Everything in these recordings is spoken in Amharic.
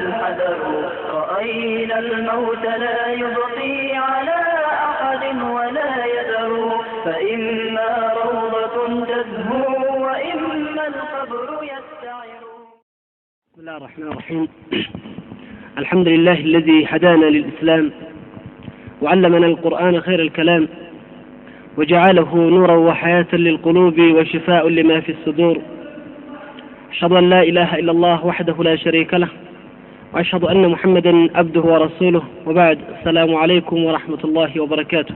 الحذر. رأينا الموت لا يبقي على أحد ولا يذر، فإما روضة تزهو وإما القبر يستعر. بسم الله الرحمن الرحيم. الحمد لله الذي هدانا للإسلام وعلمنا القرآن خير الكلام وجعله نورا وحياة للقلوب وشفاء لما في الصدور. أشهد أن لا إله إلا الله وحده لا شريك له وأشهد أن محمدا عبده ورسوله، وبعد. السلام عليكم ورحمة الله وبركاته.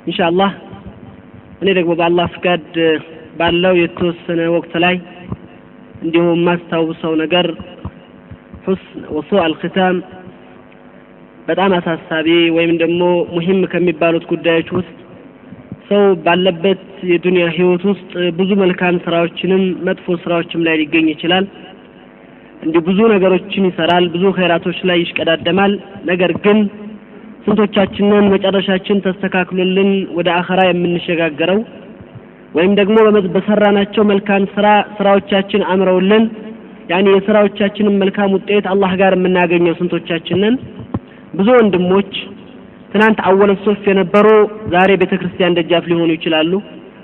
إن شاء الله እኔ ደግሞ በአላህ ፍቃድ ባለው የተወሰነ ወቅት ላይ እንዲሁም ማስታውሰው ነገር ሁስን ወሱእ አልኺታም በጣም አሳሳቢ ወይም ደግሞ ሙሂም ከሚባሉት ጉዳዮች ውስጥ ሰው ባለበት የዱንያ ህይወት ውስጥ ብዙ መልካም ስራዎችንም መጥፎ ስራዎችም ላይ ሊገኝ ይችላል። እንዲሁ ብዙ ነገሮችን ይሰራል፣ ብዙ ኸይራቶች ላይ ይሽቀዳደማል። ነገር ግን ስንቶቻችንን መጨረሻችን ተስተካክሎልን ወደ አኸራ የምንሸጋገረው ወይም ደግሞ በሰራናቸው መልካም ስራዎቻችን አምረውልን ያኒ የስራዎቻችንን መልካም ውጤት አላህ ጋር የምናገኘው ስንቶቻችንን? ብዙ ወንድሞች ትናንት አወለ ሶፍ የነበሩ ዛሬ ቤተክርስቲያን ደጃፍ ሊሆኑ ይችላሉ።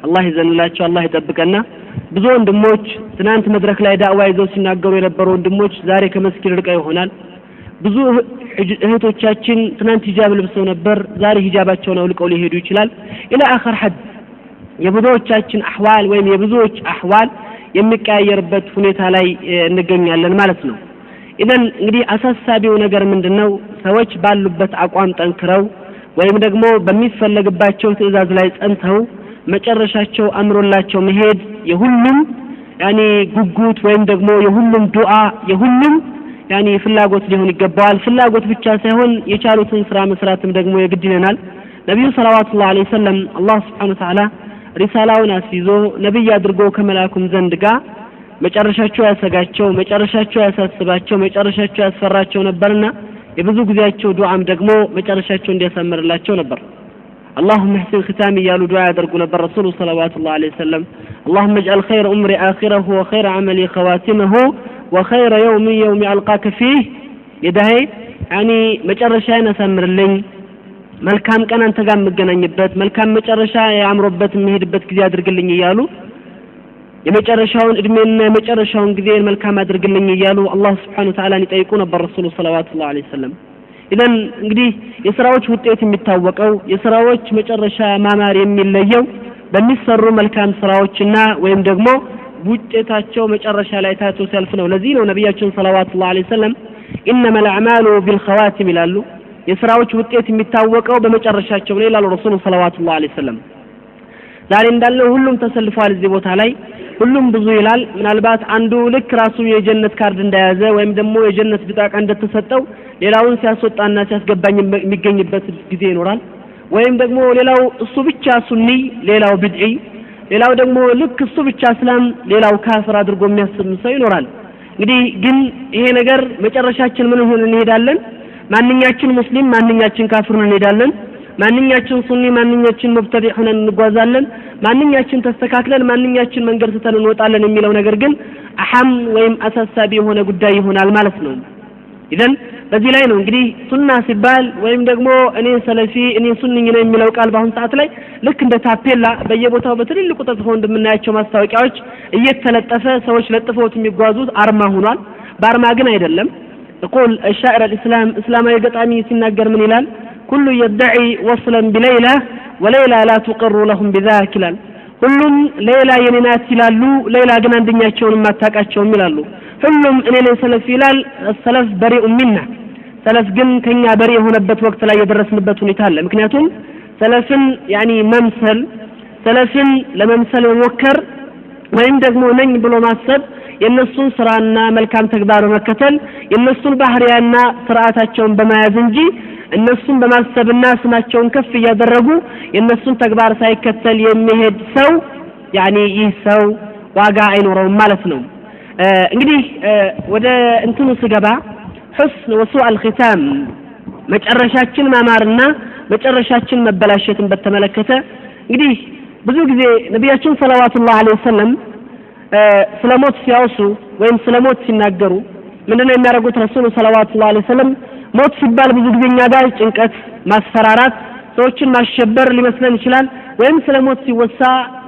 አላህ ይዘንላቸው፣ አላህ ይጠብቀና። ብዙ ወንድሞች ትናንት መድረክ ላይ ዳዕዋ ይዘው ሲናገሩ የነበሩ ወንድሞች ዛሬ ከመስጊድ ርቀው ይሆናል። ብዙ እህቶቻችን ትናንት ሂጃብ ለብሰው ነበር፣ ዛሬ ሂጃባቸውን አውልቀው ሊሄዱ ይችላል። ኢላ አኺር ሐድ የብዙዎቻችን አህዋል ወይም የብዙዎች አህዋል የሚቀያየርበት ሁኔታ ላይ እንገኛለን ማለት ነው። ኢዘን እንግዲህ አሳሳቢው ነገር ምንድነው? ሰዎች ባሉበት አቋም ጠንክረው ወይም ደግሞ በሚፈለግባቸው ትዕዛዝ ላይ ጸንተው መጨረሻቸው አምሮላቸው መሄድ የሁሉም ያኒ ጉጉት ወይም ደግሞ የሁሉም ዱዓ የሁሉም ያኒ ፍላጎት ሊሆን ይገባዋል። ፍላጎት ብቻ ሳይሆን የቻሉትን ስራ መስራትም ደግሞ የግድ ይለናል። ነብዩ ሰለላሁ ዐለይሂ ወሰለም አላህ Subhanahu Wa Ta'ala ሪሳላውን አስይዞ ነብይ አድርጎ ከመላኩም ዘንድ ጋር መጨረሻቸው ያሰጋቸው፣ መጨረሻቸው ያሳስባቸው፣ መጨረሻቸው ያስፈራቸው ነበርና የብዙ ጊዜያቸው ዱዓም ደግሞ መጨረሻቸው እንዲያሳምርላቸው ነበር። اللهم احسن ختامي እያሉ ዱዓ ያደርጉ ነበር ረሱሉ ሰለላሁ ዐለይሂ ወሰለም። اللهم اجعل خير عمري آخره وخير عملي خواتمه وخير يومي يوم ألقاك فيه። የዳሄ ያኒ መጨረሻዬን አሳምርልኝ፣ መልካም ቀን አንተ ጋር የምገናኝበት፣ መልካም መጨረሻ ያምሮበት የምሄድበት ጊዜ አድርግልኝ እያሉ የመጨረሻውን እድሜና የመጨረሻውን ጊዜ መልካም አድርግልኝ እያሉ አላህ Subhanahu Wa Ta'ala ይጠይቁ ነበር ረሱሉ ሰለላሁ ዐለይሂ ወሰለም። ኢዘን እንግዲህ የስራዎች ውጤት የሚታወቀው የስራዎች መጨረሻ ማማር የሚለየው በሚሰሩ መልካም ስራዎችና ወይም ደግሞ ውጤታቸው መጨረሻ ላይ ታይቶ ሲያልፍ ነው። ለዚህ ነው ነብያችን ሰለላሁ ዐለይሂ ወሰለም ኢነመል አዕማሉ ቢልኸዋቲም ይላሉ። የስራዎች ውጤት የሚታወቀው በመጨረሻቸው ነው ይላሉ ረሱሉ ሰለላሁ ዐለይሂ ወሰለም። ዛሬ እንዳልነው ሁሉም ተሰልፏል እዚህ ቦታ ላይ ሁሉም ብዙ ይላል። ምናልባት አንዱ ልክ ራሱ የጀነት ካርድ እንደያዘ ወይም ደግሞ የጀነት ብጣቃ እንደተሰጠው ሌላውን ሲያስወጣና ሲያስገባኝ የሚገኝበት ጊዜ ይኖራል። ወይም ደግሞ ሌላው እሱ ብቻ ሱኒ ሌላው ቢድዒ፣ ሌላው ደግሞ ልክ እሱ ብቻ እስላም ሌላው ካፍር አድርጎ የሚያስብ ሰው ይኖራል። እንግዲህ ግን ይሄ ነገር መጨረሻችን ምን ሆነን እንሄዳለን? ማንኛችን ሙስሊም ማንኛችን ካፍር ሆነን እንሄዳለን? ማንኛችን ሱኒ ማንኛችን ሙብተዲዕ ሆነን እንጓዛለን? ማንኛችን ተስተካክለን ማንኛችን መንገድ ስተን እንወጣለን የሚለው ነገር ግን አሐም ወይም አሳሳቢ የሆነ ጉዳይ ይሆናል ማለት ነው። ኢዘን በዚህ ላይ ነው እንግዲህ ሱና ሲባል ወይም ደግሞ እኔ ሰለፊ እኔ ሱኒ ነኝ የሚለው ቃል በአሁን ሰዓት ላይ ልክ እንደ ታፔላ በየቦታው በትልልቁ ተጽፎ እንደምናያቸው ማስታወቂያዎች እየተለጠፈ ሰዎች ለጥፈውት የሚጓዙት አርማ ሆኗል። በአርማ ግን አይደለም። يقول الشاعر الإسلام إسلام يقطعني سناجر من هلال كل يدعي وصلا بليلى وليلى لا تقر لهم بذاك هلال. كلهم ليلى ينينات هلالو ليلى جنان دنيا شون ما تاكاتشون هلالو. كلهم إننا سلف هلال السلف بريء منا. سلف جن كنا بريء هنا بت وقت لا يدرس نبت ونتهلا. مكنياتهم سلف يعني ممثل سلف لممثل وموكر ወይም ደግሞ ነኝ ብሎ ማሰብ የነሱን ስራና መልካም ተግባር መከተል የነሱን ባህሪያና ስርዓታቸውን በመያዝ እንጂ እነሱን በማሰብና ስማቸውን ከፍ እያደረጉ የነሱን ተግባር ሳይከተል የሚሄድ ሰው ያኒ ይህ ሰው ዋጋ አይኖረውም ማለት ነው። እንግዲህ ወደ እንትኑ ስገባ ሁስን ወሱእ አልኺታም መጨረሻችን ማማርና መጨረሻችን መበላሸትን በተመለከተ እንግዲህ ብዙ ጊዜ ነብያችን ሰለላሁ ዐለይሂ ወሰለም ስለ ሞት ሲያወሱ ወይም ስለ ሞት ሲናገሩ ምንድነው የሚያደርጉት? ረሱሉ ሰለላሁ ዐለይሂ ወሰለም ሞት ሲባል ብዙ ጊዜ እኛ ጋር ጭንቀት፣ ማስፈራራት፣ ሰዎችን ማሸበር ሊመስለን ይችላል። ወይም ስለ ሞት ሲወሳ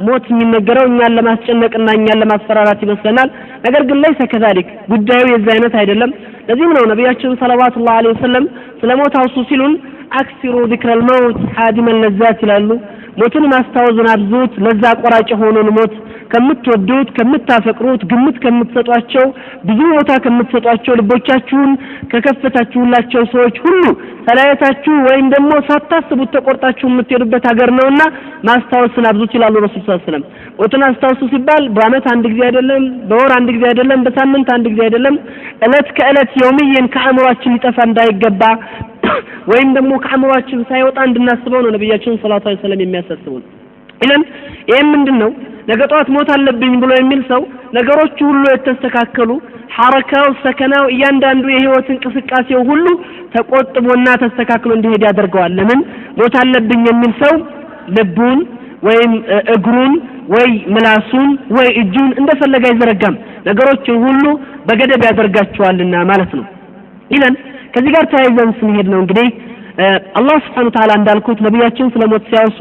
ሞት የሚነገረው እኛን ለማስጨነቅና እኛን ለማስፈራራት ይመስለናል። ነገር ግን ለይሰ ከዛሊክ፣ ጉዳዩ የዛ አይነት አይደለም። ለዚህም ነው ነቢያችን ሰለላሁ ዐለይሂ ወሰለም ስለ ሞት አውሱ ሲሉን አክሲሩ ዚክረል መውት ሀዲመል ለዛት ይላሉ። ሞትን ማስታወስን አብዙት፣ ለዛ ቆራጭ የሆነውን ሞት ከምትወዱት፣ ከምታፈቅሩት፣ ግምት ከምትሰጧቸው፣ ብዙ ቦታ ከምትሰጧቸው፣ ልቦቻችሁን ከከፈታችሁላቸው ሰዎች ሁሉ ተለያይታችሁ ወይም ደግሞ ሳታስቡት ተቆርጣችሁ የምትሄዱበት ሀገር ነውና ማስታወስን አብዙት ይላሉ ረሱል ሰለላሁ ዐለይሂ ወሰለም። ሞትን አስታውሱ ሲባል በአመት አንድ ጊዜ አይደለም፣ በወር አንድ ጊዜ አይደለም፣ በሳምንት አንድ ጊዜ አይደለም፣ እለት ከእለት የውምየን ከአእምሯችን ሊጠፋ እንዳይገባ ወይም ደግሞ ከአእምሯችን ሳይወጣ እንድናስበው ነው ነብያችን ሰለላሁ ዐለይሂ ወሰለም የሚያሳስቡን። ኢለን ይሄም ምንድነው? ነገ ጠዋት ሞት አለብኝ ብሎ የሚል ሰው ነገሮች ሁሉ የተስተካከሉ፣ ሐረካው፣ ሰከናው፣ እያንዳንዱ የህይወት እንቅስቃሴው ሁሉ ተቆጥቦና ተስተካክሎ እንዲሄድ ያደርገዋል። ለምን? ሞት አለብኝ የሚል ሰው ልቡን ወይም እግሩን ወይ ምላሱን ወይ እጁን እንደፈለገ አይዘረጋም። ነገሮችን ሁሉ በገደብ ያደርጋቸዋልና ማለት ነው። ኢለን ከዚህ ጋር ተያይዘን ስንሄድ ነው እንግዲህ አላህ Subhanahu Wa Ta'ala እንዳልኩት ነብያችን ስለ ሞት ሲያወሱ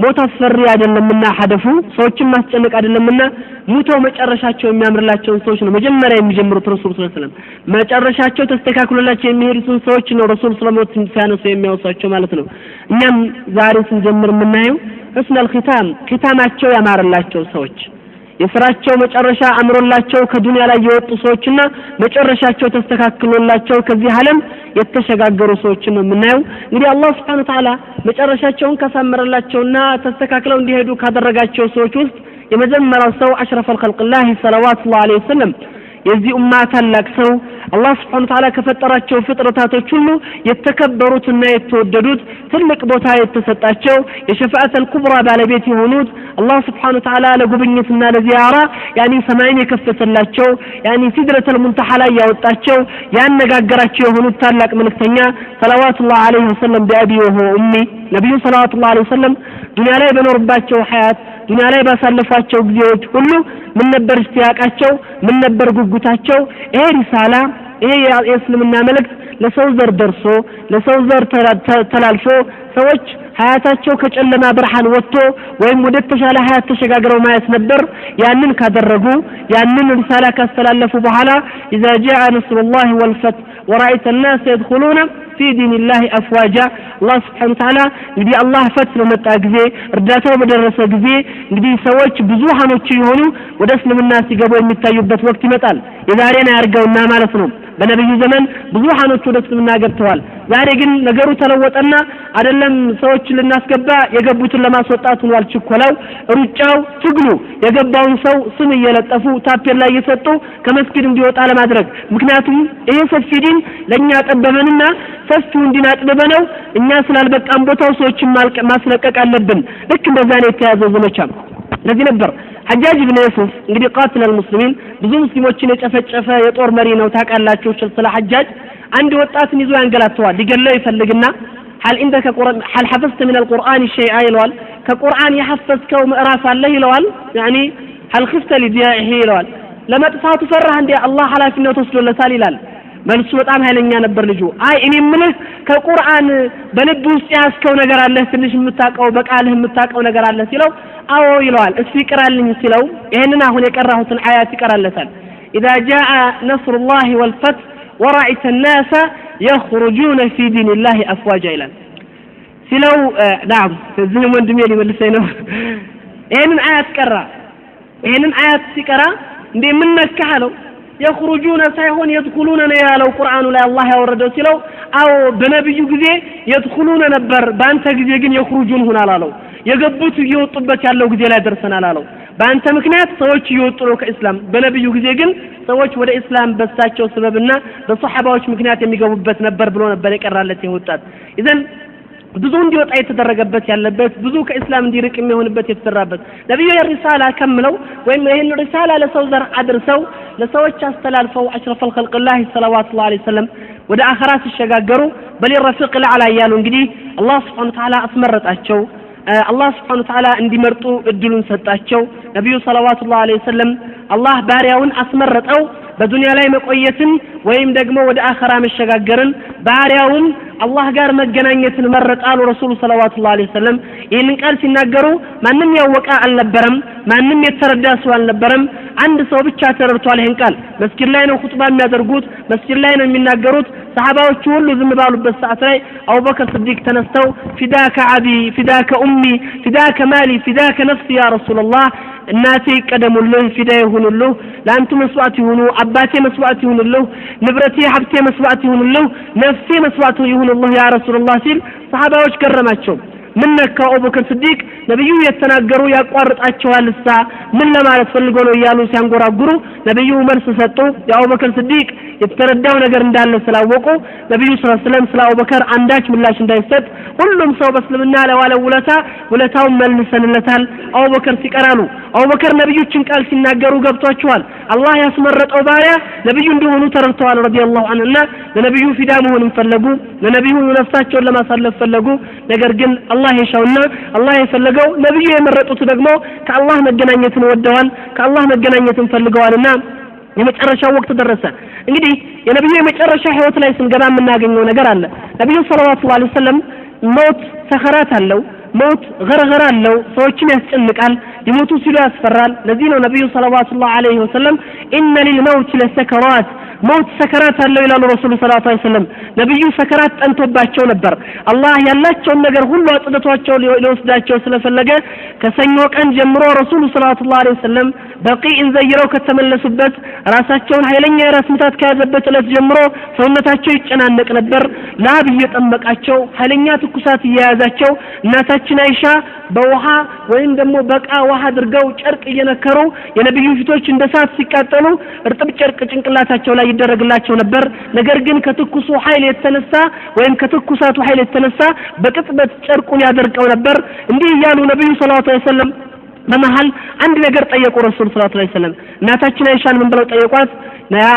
ሞት አስፈሪ አይደለምና ሀደፉ ሰዎችን ማስጨነቅ አይደለምና ሙተው መጨረሻቸው የሚያምርላቸውን ሰዎች ነው መጀመሪያ የሚጀምሩት ረሱል ሰለላሁ ዐለይሂ ወሰለም። መጨረሻቸው ተስተካክሎላቸው የሚሄዱትን ሰዎች ነው ረሱል ስለ ሞት ሲያነሱ የሚያወሷቸው ማለት ነው። እኛም ዛሬ ስንጀምር የምናየው ሑስነል ኺታም፣ ኺታማቸው ያማረላቸው ሰዎች፣ የስራቸው መጨረሻ አምሮላቸው ከዱንያ ላይ የወጡ ሰዎችና መጨረሻቸው ተስተካክሎላቸው ከዚህ ዓለም የተሸጋገሩ ሰዎችን ነው የምናየው። እንግዲህ አላህ Subhanahu Wa Ta'ala መጨረሻቸውን ካሳመረላቸውና ተስተካክለው እንዲሄዱ ካደረጋቸው ሰዎች ውስጥ የመጀመሪያው ሰው አሽረፈል ኸልቅላህ ሰለላሁ ዐለይሂ ወሰለም፣ የዚህ ኡማ ታላቅ ሰው፣ አላህ Subhanahu Wa Ta'ala ከፈጠራቸው ፍጥረታቶች ሁሉ የተከበሩትና የተወደዱት፣ ትልቅ ቦታ የተሰጣቸው፣ የሸፋዓተል ኩብራ ባለቤት የሆኑት፣ አላህ Subhanahu Wa Ta'ala ለጉብኝትና ለዚያራ ያኒ ሰማይን የከፈተላቸው፣ ያኒ ሲድረተል ሙንተሃ ላይ ያወጣቸው፣ ያነጋገራቸው የሆኑት ታላቅ መልእክተኛ ሰለላሁ ዐለይሂ ወሰለም ቢአቢ ወሁ ኡሚ። ነብዩ ሰለላሁ ዐለይሂ ወሰለም ዱንያ ላይ በኖሩባቸው ሐያት፣ ዱንያ ላይ ባሳለፏቸው ጊዜዎች ሁሉ ምን ነበር እስቲያቃቸው? ምን ነበር ጉጉታቸው? ይሄ ሪሳላ፣ ይሄ የእስልምና መልእክት ለሰው ዘር ደርሶ ለሰው ዘር ተላልፎ ሰዎች ሀያታቸው ከጨለማ ብርሃን ወጥቶ ወይም ወደ ተሻለ ሀያት ተሸጋግረው ማየት ነበር። ያንን ካደረጉ፣ ያንን ሪሳላ ካስተላለፉ በኋላ إذا جاء نصر الله والفتح ورأيت الناس يدخلون في دين الله أفواجا፣ አላህ سبحانه وتعالى እንግዲህ አላህ ፈት በመጣ ጊዜ፣ እርዳታው በደረሰ ጊዜ እንግዲህ ሰዎች ብዙሃኖች የሆኑ ወደ እስልምና ሲገቡ የሚታዩበት ወቅት ይመጣል። የዛሬን አያርገውና ማለት ነው። በነብዩ ዘመን ብዙሃኖች ወደ እስልምና ገብተዋል። ዛሬ ግን ነገሩ ተለወጠና አይደለም ሰዎች ልናስገባ የገቡትን ለማስወጣት ሆኗል ችኮላው፣ ሩጫው፣ ትግሉ። የገባውን ሰው ስም እየለጠፉ ታፔላ ላይ እየሰጡ ከመስጊድ እንዲወጣ ለማድረግ። ምክንያቱም ይሄ ሰፊ ዲን ለኛ ጠበበንና ሰፊውን ዲን አጥብበነው እኛ ስላልበቃን ቦታው ሰዎችን ማስለቀቅ አለብን። ልክ እንደዛ ነው የተያዘው ዘመቻ። ለዚህ ነበር ሐጃጅ ኢብኑ ዩሱፍ እንግዲህ قاتل المسلمين፣ ብዙ ሙስሊሞችን የጨፈጨፈ የጦር መሪ ነው፣ ታውቃላችሁ ስለ ሐጃጅ። አንድ ወጣትን ይዞ ያንገላተዋል። ሊገለው ይፈልግና هل عندك قرآن، هل حفظت من القرآن شيئا ይለዋል። ከቁርአን የሐፈዝከው ምዕራፍ አለ ይለዋል። يعني هل خفت لضياعه ይለዋል። ለመጥፋቱ ፈራህ እንዴ? አላህ ኃላፊነት ወስዶለታል ይላል። መልሱ በጣም ኃይለኛ ነበር ልጁ። አይ እኔ የምልህ ከቁርአን በልብ ውስጥ ያዝከው ነገር አለ፣ ትንሽ የምታውቀው፣ በቃልህ የምታውቀው ነገር አለ ሲለው አዎ ይለዋል። እስቲ ይቅራልኝ ሲለው ይሄንን አሁን የቀራሁትን አያት ይቀራለታል። إذا جاء نصر الله والفتح ورأيت الناس يخرجون في دين الله أفواجا ይላል ሲለው ናም እዚህም ወንድሜ ሊመልሰኝ ነው። ይሄንን አያት ቀራ። ይሄንን አያት ሲቀራ እንዴ ምን ነካህ አለው። የኽሩጁነ ሳይሆን የድኹሉነ ነው ያለው ቁርአኑ ላይ አላህ ያወረደው ሲለው አዎ በነብዩ ጊዜ የድኹሉነ ነበር፣ በአንተ ጊዜ ግን የኽሩጁን ሆኗል አለው። የገቡት እየወጡበት ያለው ጊዜ ላይ ደርሰናል አለው። በአንተ ምክንያት ሰዎች እየወጡ ነው ከእስላም፣ በነብዩ ጊዜ ግን ሰዎች ወደ እስላም በሳቸው ሰበብና በሰሐባዎች ምክንያት የሚገቡበት ነበር ብሎ ነበር የቀራለት የወጣት። ኢዘን ብዙ እንዲወጣ የተደረገበት ያለበት፣ ብዙ ከእስላም እንዲርቅ የሚሆንበት የተሰራበት፣ ነብዩ የሪሳላ ከምለው ወይም ይሄን ሪሳላ ለሰው ዘር አድርሰው ለሰዎች አስተላልፈው አሽረፈል ኸልቅላህ ሰለላሁ ዐለይሂ ወሰለም ወደ አኸራ ሲሸጋገሩ በሊ ረፊቅ ለዓላ እያሉ እንግዲህ አላህ Subhanahu Wa Ta'ala አስመረጣቸው። አላህ Subhanahu Wa Ta'ala እንዲመርጡ እድሉን ሰጣቸው። ነብዩ ሰለላሁ ዐለይሂ ወሰለም አላህ ባሪያውን አስመረጠው። በዱንያ ላይ መቆየትን ወይም ደግሞ ወደ አኸራ መሸጋገርን ባሪያውም አላህ ጋር መገናኘትን መረጣሉ ረሱሉ ሰለላሁ ዐለይሂ ወሰለም። ይህንን ቃል ሲናገሩ ማንም ያወቀ አልነበረም፣ ማንም የተረዳ ሰው አልነበረም። አንድ ሰው ብቻ ተረድቷል ይህን ቃል። መስጊድ ላይ ነው ኹጥባ የሚያደርጉት፣ መስጊድ ላይ ነው የሚናገሩት። ሰሃባዎቹ ሁሉ ዝም ባሉበት ሰዓት ላይ አቡበከር ስዲቅ ተነስተው فداك أبي فداك أمي فداك مالي فداك نفسي يا رسول الله፣ እናቴ ይቀደሙልህ፣ ፊዳ ይሁኑልህ፣ ለአንቱ መስዋዕት ይሁኑ፣ አባቴ መስዋዕት ይሁንልህ፣ ንብረቴ ሀብቴ መስዋዕት ይሁንልህ፣ ነፍሴ መስዋዕት ይሁንልህ يا رسول الله ሲል ሰሃባዎች ገረማቸው። ምን ነካው አቡበከር ስዲቅ? ነብዩ የተናገሩ ያቋርጣቸዋል እሳ ምን ለማለት ፈልጎ ነው እያሉ ሲያንጎራጉሩ ነብዩ መልስ ሰጡ። የአቡበከር ስዲቅ የተረዳው ነገር እንዳለ ስላወቁ ነብዩ صلى الله عليه وسلم ስለ አቡበከር አንዳች ምላሽ እንዳይሰጥ ሁሉም ሰው በእስልምና ለዋለው ውለታ ውለታውን መልሰንለታል አቡበከር ሲቀራሉ። አቡበከር ነብዩችን ቃል ሲናገሩ ገብቷቸዋል። አላህ ያስመረጠው ባሪያ ነብዩ እንደሆኑ ተረድተዋል رضي الله عنه። እና ለነብዩ ፊዳ መሆንን ፈለጉ፣ ለነብዩ ነፍሳቸውን ለማሳለፍ ፈለጉ። ነገር ግን አላህ የሻውና አላህ የፈለገው ነብዩ የመረጡት ደግሞ ከአላህ መገናኘትን ወደዋል፣ ከአላህ መገናኘትን ፈልገዋልና የመጨረሻው ወቅት ደረሰ። እንግዲህ የነብዩ የመጨረሻ ህይወት ላይ ስንገባ የምናገኘው ነገር አለ። ነብዩ صلى الله عليه وسلم ሞት ሰኸራት አለው፣ ሞት ገርገር አለው፣ ሰዎችን ያስጨንቃል፣ ሊሞቱ ሲሉ ያስፈራል። ለዚህ ነው ነብዩ صلى الله عليه وسلم إن للموت لسكرات፣ ሞት ሰከራት አለው ይላሉ ረሱሉ صلى الله عليه وسلم። ነብዩ ሰከራት ጠንቶባቸው ነበር። አላህ ያላቸውን ነገር ሁሉ አጽድቷቸው ሊወስዳቸው ስለፈለገ ከሰኞ ቀን ጀምሮ ረሱሉ صلى الله عليه وسلم በቂዕን ዘይረው ከተመለሱበት ራሳቸውን ኃይለኛ የራስ ምታት ከያዘበት ዕለት ጀምሮ ሰውነታቸው ይጨናነቅ ነበር። ላብ እየጠመቃቸው ኃይለኛ ትኩሳት እየያዛቸው እናታችን አይሻ በውሃ ወይም ደግሞ በቃ ውሃ አድርገው ጨርቅ እየነከሩ የነብዩ ፊቶች እንደ እሳት ሲቃጠሉ እርጥብ ጨርቅ ጭንቅላታቸው ላይ ይደረግላቸው ነበር። ነገር ግን ከትኩሱ ኃይል የተነሳ ወይም ከትኩሳቱ ኃይል የተነሳ በቅጽበት ጨርቁን ያደርቀው ነበር። እንዲህ እያሉ ነብዩ صلى الله عليه وسلم በመሃል አንድ ነገር ጠየቁ ረሱል صلى الله عليه وسلم። እናታችን አይሻን ምን ብለው ጠየቋት?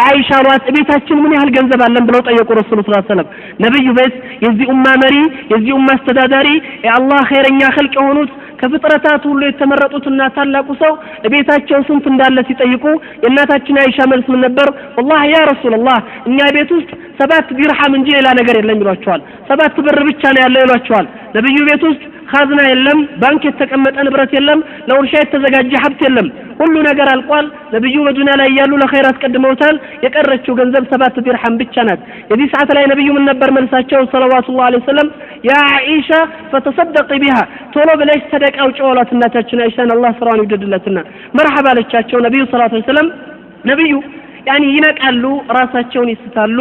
አይሻ አሏት ቤታችን ምን ያህል ገንዘብ አለን ብለው ጠየቁ ረሱል صلى الله عليه وسلم። ነብዩ ቤት የዚህ ኡማ መሪ የዚህ ኡማ አስተዳዳሪ የአላህ ኸይረኛ ኸልቅ የሆኑት ከፍጥረታት ሁሉ የተመረጡትና ታላቁ ሰው ቤታቸው ስንት እንዳለ ሲጠይቁ የእናታችን አይሻ መልስ ምን ነበር? والله يا رسول الله እኛ ቤት ውስጥ 7 ዲርሃም እንጂ ሌላ ነገር የለም ይሏቸዋል። 7 ብር ብቻ ነው ያለው ይሏቸዋል። ነብዩ ቤት ውስጥ ካዝና የለም፣ ባንክ የተቀመጠ ንብረት የለም፣ ለውርሻ የተዘጋጀ ሀብት የለም። ሁሉ ነገር አልቋል። ነብዩ በዱንያ ላይ ያሉ ለኸይር አስቀድመውታል። የቀረችው ገንዘብ 7 ዲርሃም ብቻ ናት። የዚህ ሰዓት ላይ ነብዩ ምን ነበር መልሳቸው? صلى الله عليه وسلم يا عائشة فتصدقي بها፣ ቶሎ ብለሽ ሰደቃ አውጪ አሏት እናታችን አይሻን አላህ ስራዋን ይውደድለትና። መርሐባ አለቻቸው ነብዩ صلى الله عليه وسلم። ነብዩ ያኒ ይነቃሉ፣ ራሳቸውን ይስታሉ።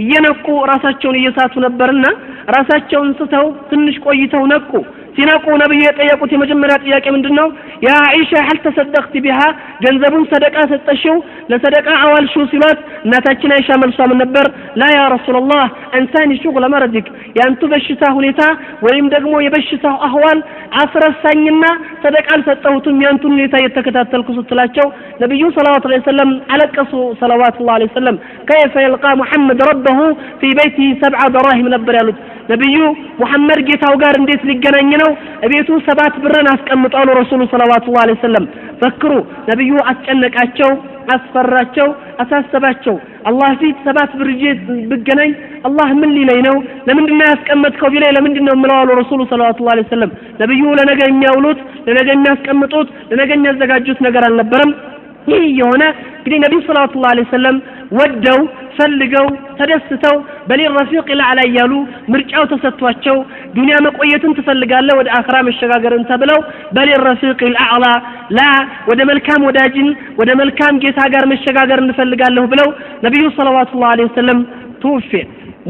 እየነቁ ራሳቸውን እየሳቱ ነበርና ራሳቸውን ስተው ትንሽ ቆይተው ነቁ። ሲነቁ ነብዩ የጠየቁት የመጀመሪያ ጥያቄ ምንድነው? يا عائشة هل تصدقت بها፣ ገንዘቡን ሰደቃ ሰጠሽው ለሰደቃ አዋልሽው ሲሏት እናታችን አይሻ መልሷ ምን ነበር? لا يا رسول الله أنساني شغل مرضك፣ ያንቱ በሽታ ሁኔታ ወይም ደግሞ የበሽታው أحوال አስረሳኝና ሰደቃ አልሰጠሁትም ያንቱን ሁኔታ እየተከታተልኩ ስትላቸው ነብዩ صلى الله عليه وسلم አለቀሱ። صلى الله عليه وسلم كيف يلقى محمد ربه في بيته 7 دراهم ነበር ያሉት። ነብዩ ሙሐመድ ጌታው ጋር እንዴት ሊገናኝ ነው? እቤቱ 7 ብርን አስቀምጧል ረሱሉ صلى الله عليه وسلم። ፈክሩ ነብዩ አስጨነቃቸው፣ አስፈራቸው፣ አሳሰባቸው። አላህ ፊት 7 ብር ይዤ ብገናኝ አላህ ምን ሊለኝ ነው? ለምንድነው ያስቀመጥከው ቢለኝ ለምንድነው የምለው አሉ ረሱሉ صلى الله عليه وسلم። ነብዩ ለነገ የሚያውሉት ለነገ የሚያስቀምጡት ለነገ የሚያዘጋጁት ነገር አልነበረም። ይህ የሆነ እንግዲህ ነብዩ صلى الله عليه وسلم ወደው ፈልገው ተደስተው بل الرفيق الأعلى እያሉ ምርጫው ተሰጥቷቸው ዱንያ መቆየትን ትፈልጋለህ ወደ አኽራ መሸጋገርን ተብለው بل الرفيق الأعلى ላ ወደ መልካም ወዳጅን ወደ መልካም ጌታ ጋር መሸጋገር እንፈልጋለሁ ብለው ነብዩ صلى الله عليه وسلم توفي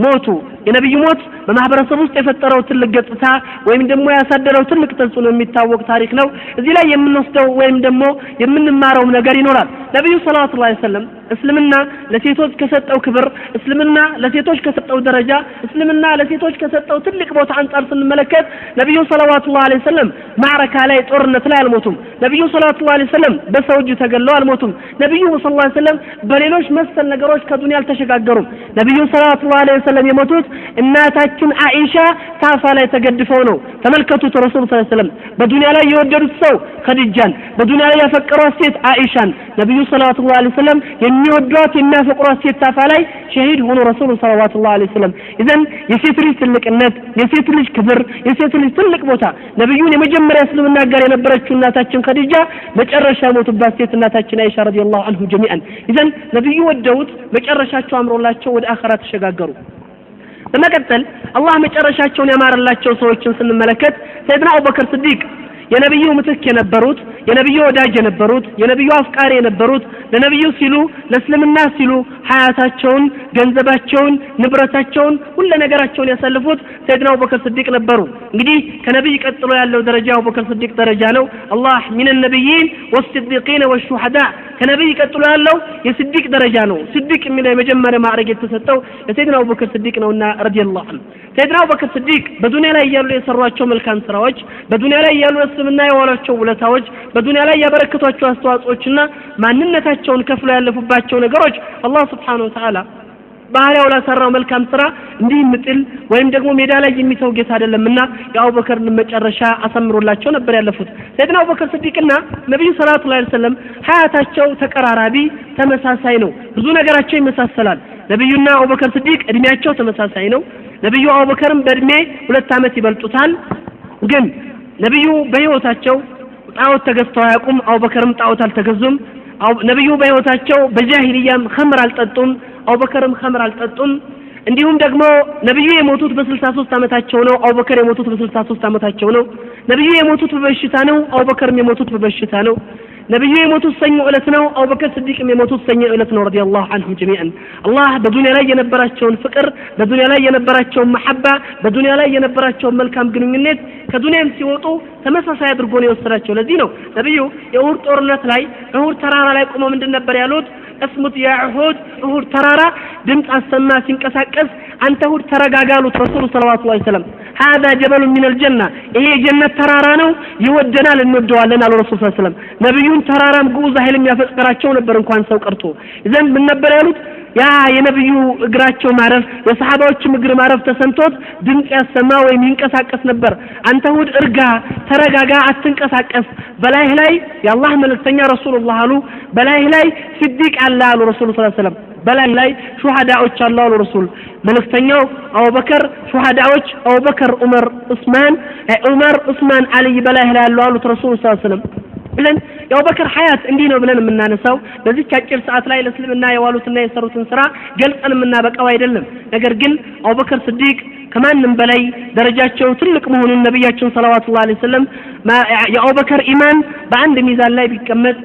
ሞቱ። የነብዩ ሞት በማህበረሰብ ውስጥ የፈጠረው ትልቅ ገጽታ ወይም ደግሞ ያሳደረው ትልቅ ተጽዕኖ የሚታወቅ ታሪክ ነው። እዚህ ላይ የምንወስደው ወይም ደግሞ የምንማረው ነገር ይኖራል። ነብዩ صلى الله عليه وسلم እስልምና ለሴቶች ከሰጠው ክብር፣ እስልምና ለሴቶች ከሰጠው ደረጃ፣ እስልምና ለሴቶች ከሰጠው ትልቅ ቦታ አንፃር ስንመለከት ነብዩ صلى الله عليه وسلم معركة ላይ ጦርነት ላይ አልሞቱም። ነብዩ صلى الله عليه وسلم በሰው እጅ ተገለው አልሞቱም። ነብዩ صلى الله عليه وسلم በሌሎች መሰል ነገሮች ከዱንያ አልተሸጋገሩም። ነብዩ صلى الله عليه وسلم የሞቱት እናታችን አኢሻ ታፋ ላይ ተገድፈው ነው። ተመልከቱት፣ ረሱል ሰለላሁ ዐለይሂ ወሰለም በዱንያ ላይ የወደዱት ሰው ኸዲጃን፣ በዱንያ ላይ ያፈቀሯት ሴት አኢሻን፣ ነብዩ ሰለላሁ ዐለይሂ ወሰለም የሚወዷት የሚያፈቅሯት ሴት ታፋ ላይ ሸሂድ ሆኖ ረሱል ሰለላሁ ዐለይሂ ወሰለም። ኢዘን የሴት ልጅ ትልቅነት፣ የሴት ልጅ ክብር፣ የሴት ልጅ ትልቅ ቦታ ነብዩን የመጀመሪያ እስልምና ጋር የነበረችው እናታችን ኸዲጃ መጨረሻ የሞቱባት ሴት እናታችን አይሻ ረዲየላሁ ዐንሁ ጀሚዓን። ኢዘን ነብዩ ወደውት መጨረሻቸው አምሮላቸው ወደ አኺራ ተሸጋገሩ። በመቀጠል አላህ መጨረሻቸውን ያማረላቸው ሰዎችን ስንመለከት ሰይድና አቡበክር ስዲቅ የነብዩ ምትክ የነበሩት፣ የነብዩ ወዳጅ የነበሩት፣ የነብዩ አፍቃሪ የነበሩት፣ ለነብዩ ሲሉ ለእስልምና ሲሉ ሀያታቸውን፣ ገንዘባቸውን፣ ንብረታቸውን፣ ሁሉ ነገራቸውን ያሳልፉት ሰይድና አቡበክር ስዲቅ ነበሩ። እንግዲህ ከነብይ ቀጥሎ ያለው ደረጃ አቡበክር ስዲቅ ደረጃ ነው። አላህ ሚን ነብይን ወስዲቂን ወሹሃዳ ከነብይ ቀጥሎ ያለው የስዲቅ ደረጃ ነው። ስዲቅ የሚለው የመጀመሪያ ማዕረግ የተሰጠው ለሰይድና አቡበክር ስዲቅ ነውና ረዲየላሁ ዐንሁ። ሰይድና አቡበክር ስዲቅ በዱንያ ላይ እያሉ የሰሯቸው መልካም ስራዎች፣ በዱንያ ላይ እያሉ ለእስልምና የዋሏቸው ውለታዎች፣ በዱንያ ላይ ያበረከቷቸው አስተዋጽኦችና ማንነታቸውን ከፍለው ያለፉባቸው ነገሮች አላህ Subhanahu Wa Ta'ala ባህሪያው ላሰራው መልካም ስራ እንዲህ ምጥል ወይም ደግሞ ሜዳ ላይ የሚተው ጌታ አይደለምና የአቡበክርን መጨረሻ አሳምሮላቸው ነበር ያለፉት። ሰይድና አቡበክር ስዲቅና ነብዩ ሰለላሁ ዐለይሂ ወሰለም ሀያታቸው ተቀራራቢ ተመሳሳይ ነው። ብዙ ነገራቸው ይመሳሰላል። ነብዩና አቡበክር ስዲቅ እድሜያቸው ተመሳሳይ ነው። ነብዩ አቡበክርን በእድሜ 2 ዓመት ይበልጡታል። ግን ነብዩ በህይወታቸው ጣዖት ተገዝተው አያውቁም። አቡበክርም ጣዖት አልተገዙም። ነብዩ በህይወታቸው በጃሂልያም ኸምር አልጠጡም። አቡበክርም ኸምር አልጠጡም። እንዲሁም ደግሞ ነብዩ የሞቱት በ63 ዓመታቸው ነው። አቡበክር የሞቱት በ63 ዓመታቸው ነው። ነብዩ የሞቱት በበሽታ ነው። አቡበክርም የሞቱት በበሽታ ነው። ነብዩ የሞቱት ሰኞ ዕለት ነው። አቡበክር ስዲቅም የሞቱት ሰኞ ዕለት ነው ረዲየላሁ ዐንሁም ጀሚዓን። አላህ በዱንያ ላይ የነበራቸውን ፍቅር፣ በዱንያ ላይ የነበራቸውን መሐባ፣ በዱንያ ላይ የነበራቸውን መልካም ግንኙነት ከዱንያም ሲወጡ ተመሳሳይ አድርጎ ነው የወሰዳቸው። ለዚህ ነው ነብዩ የኡሁድ ጦርነት ላይ ኡሁድ ተራራ ላይ ቆመው ምንድን ነበር ያሉት? እስሙት ያ ኡሁድ፣ ኡሁድ ተራራ ድምፅ አሰማ ሲንቀሳቀስ አንተ ኡሁድ ተረጋጋ አሉት ረሱሉ ሰለላሁ ዐለይሂ ወሰለም። هذا جبل من الجنة ይሄ የጀነት ተራራ ነው፣ ይወደናል፣ እንወደዋለን አሉ ረሱል ሰለላሁ ዐለይሂ ወሰለም። ነብዩን ተራራም ግዑዝ ኃይልም ያፈቅራቸው ነበር እንኳን ሰው ቀርቶ። ኢዘን ምን ነበር ያሉት? ያ የነብዩ እግራቸው ማረፍ የሰሃባዎችም እግር ማረፍ ተሰምቶት ድምጽ ያሰማ ወይም ይንቀሳቀስ ነበር። አንተ እሑድ እርጋ፣ ተረጋጋ፣ አትንቀሳቀስ፣ በላይህ ላይ የአላህ መልእክተኛ ረሱሉላህ አሉ፣ በላይህ ላይ ሲዲቅ አለ አሉ ረሱሉ ሰለላሁ ዐለይሂ ወሰለም፣ በላይ ላይ ሹሃዳዎች አሉ አሉ ረሱል። መልእክተኛው አቡበክር፣ ሹሃዳዎች አቡበክር፣ ዑመር፣ ዑስማን፣ ዑመር፣ ዑስማን፣ አልይ በላይህ ላይ አሉ አሉት ረሱሉ ሰለላሁ ዐለይሂ ወሰለም። ብለን የአቡበክር ሀያት እንዲህ ነው ብለን የምናነሳው በዚች አጭር ሰዓት ላይ ለእስልምና የዋሉትና የሰሩትን ስራ ገልጸን የምናበቃው አይደለም። ነገር ግን አቡበክር ስዲቅ ከማንም በላይ ደረጃቸው ትልቅ መሆኑን ነብያችን ሰለላሁ ዐለይሂ ወሰለም የአቡበክር ኢማን በአንድ ሚዛን ላይ ቢቀመጥ፣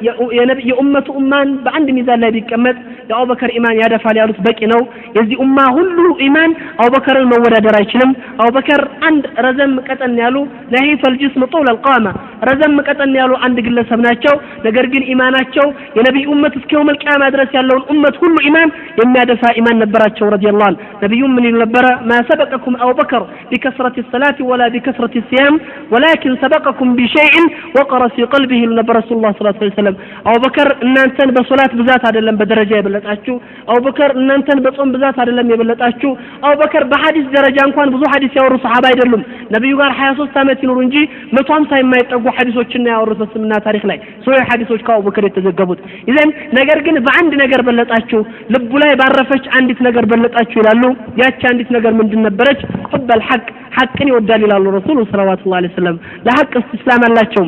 የኡመቱ ኡማን በአንድ ሚዛን ላይ ቢቀመጥ የአቡበክር ኢማን ያደፋል ያሉት በቂ ነው። የዚህ ኡማ ሁሉ ኢማን አቡበክርን መወዳደር አይችልም። አቡበክር አንድ ረዘም ቀጠን ያሉ ነሂፈል ጅስም ጡል አልቃማ ረዘም ቀጠን ያሉ አንድ ግለሰብ ናቸው። ነገር ግን ኢማናቸው የነብዩ ኡመት እስከ የውመል ቂያማ ድረስ ያለውን ኡመት ሁሉ ኢማን የሚያደፋ ኢማን ነበራቸው ረዲየላሁ ዐንሁ። ነብዩ ምን ይሉ ነበረ? ማ ሰበቀኩም አቡበክር بكثرة الصلاة ولا بكثرة الصيام ولكن سبقكم بشيء وقر في قلبه ይሉ ነበር ረሱሉላህ ሰለላሁ ዐለይሂ ወሰለም። አቡበክር እናንተን በሶላት ብዛት አይደለም በደረጃ የበለጣችሁ፣ አቡበክር እናንተን በጾም ብዛት አይደለም የበለጣችሁ። አቡበክር በሐዲስ ደረጃ እንኳን ብዙ ሐዲስ ያወሩ ሰሃባ አይደሉም። ነብዩ ጋር 23 ዓመት ይኖሩ እንጂ 150 የማይጠጉ ሐዲሶችን ያወሩት በእስልምና ታሪክ ላይ ሶሒህ ሐዲሶች ከአቡበክር የተዘገቡት። ኢዘን ነገር ግን በአንድ ነገር በለጣችሁ፣ ልቡ ላይ ባረፈች አንዲት ነገር በለጣችሁ ይላሉ። ያቺ አንዲት ነገር ምንድን ነበረች? ሁበል ሐቅ፣ ሐቅን ይወዳል ይላሉ ረሱሉ ሰለላሁ ዐለይሂ ወሰለም። ለሐቅ እስላም አላቸው።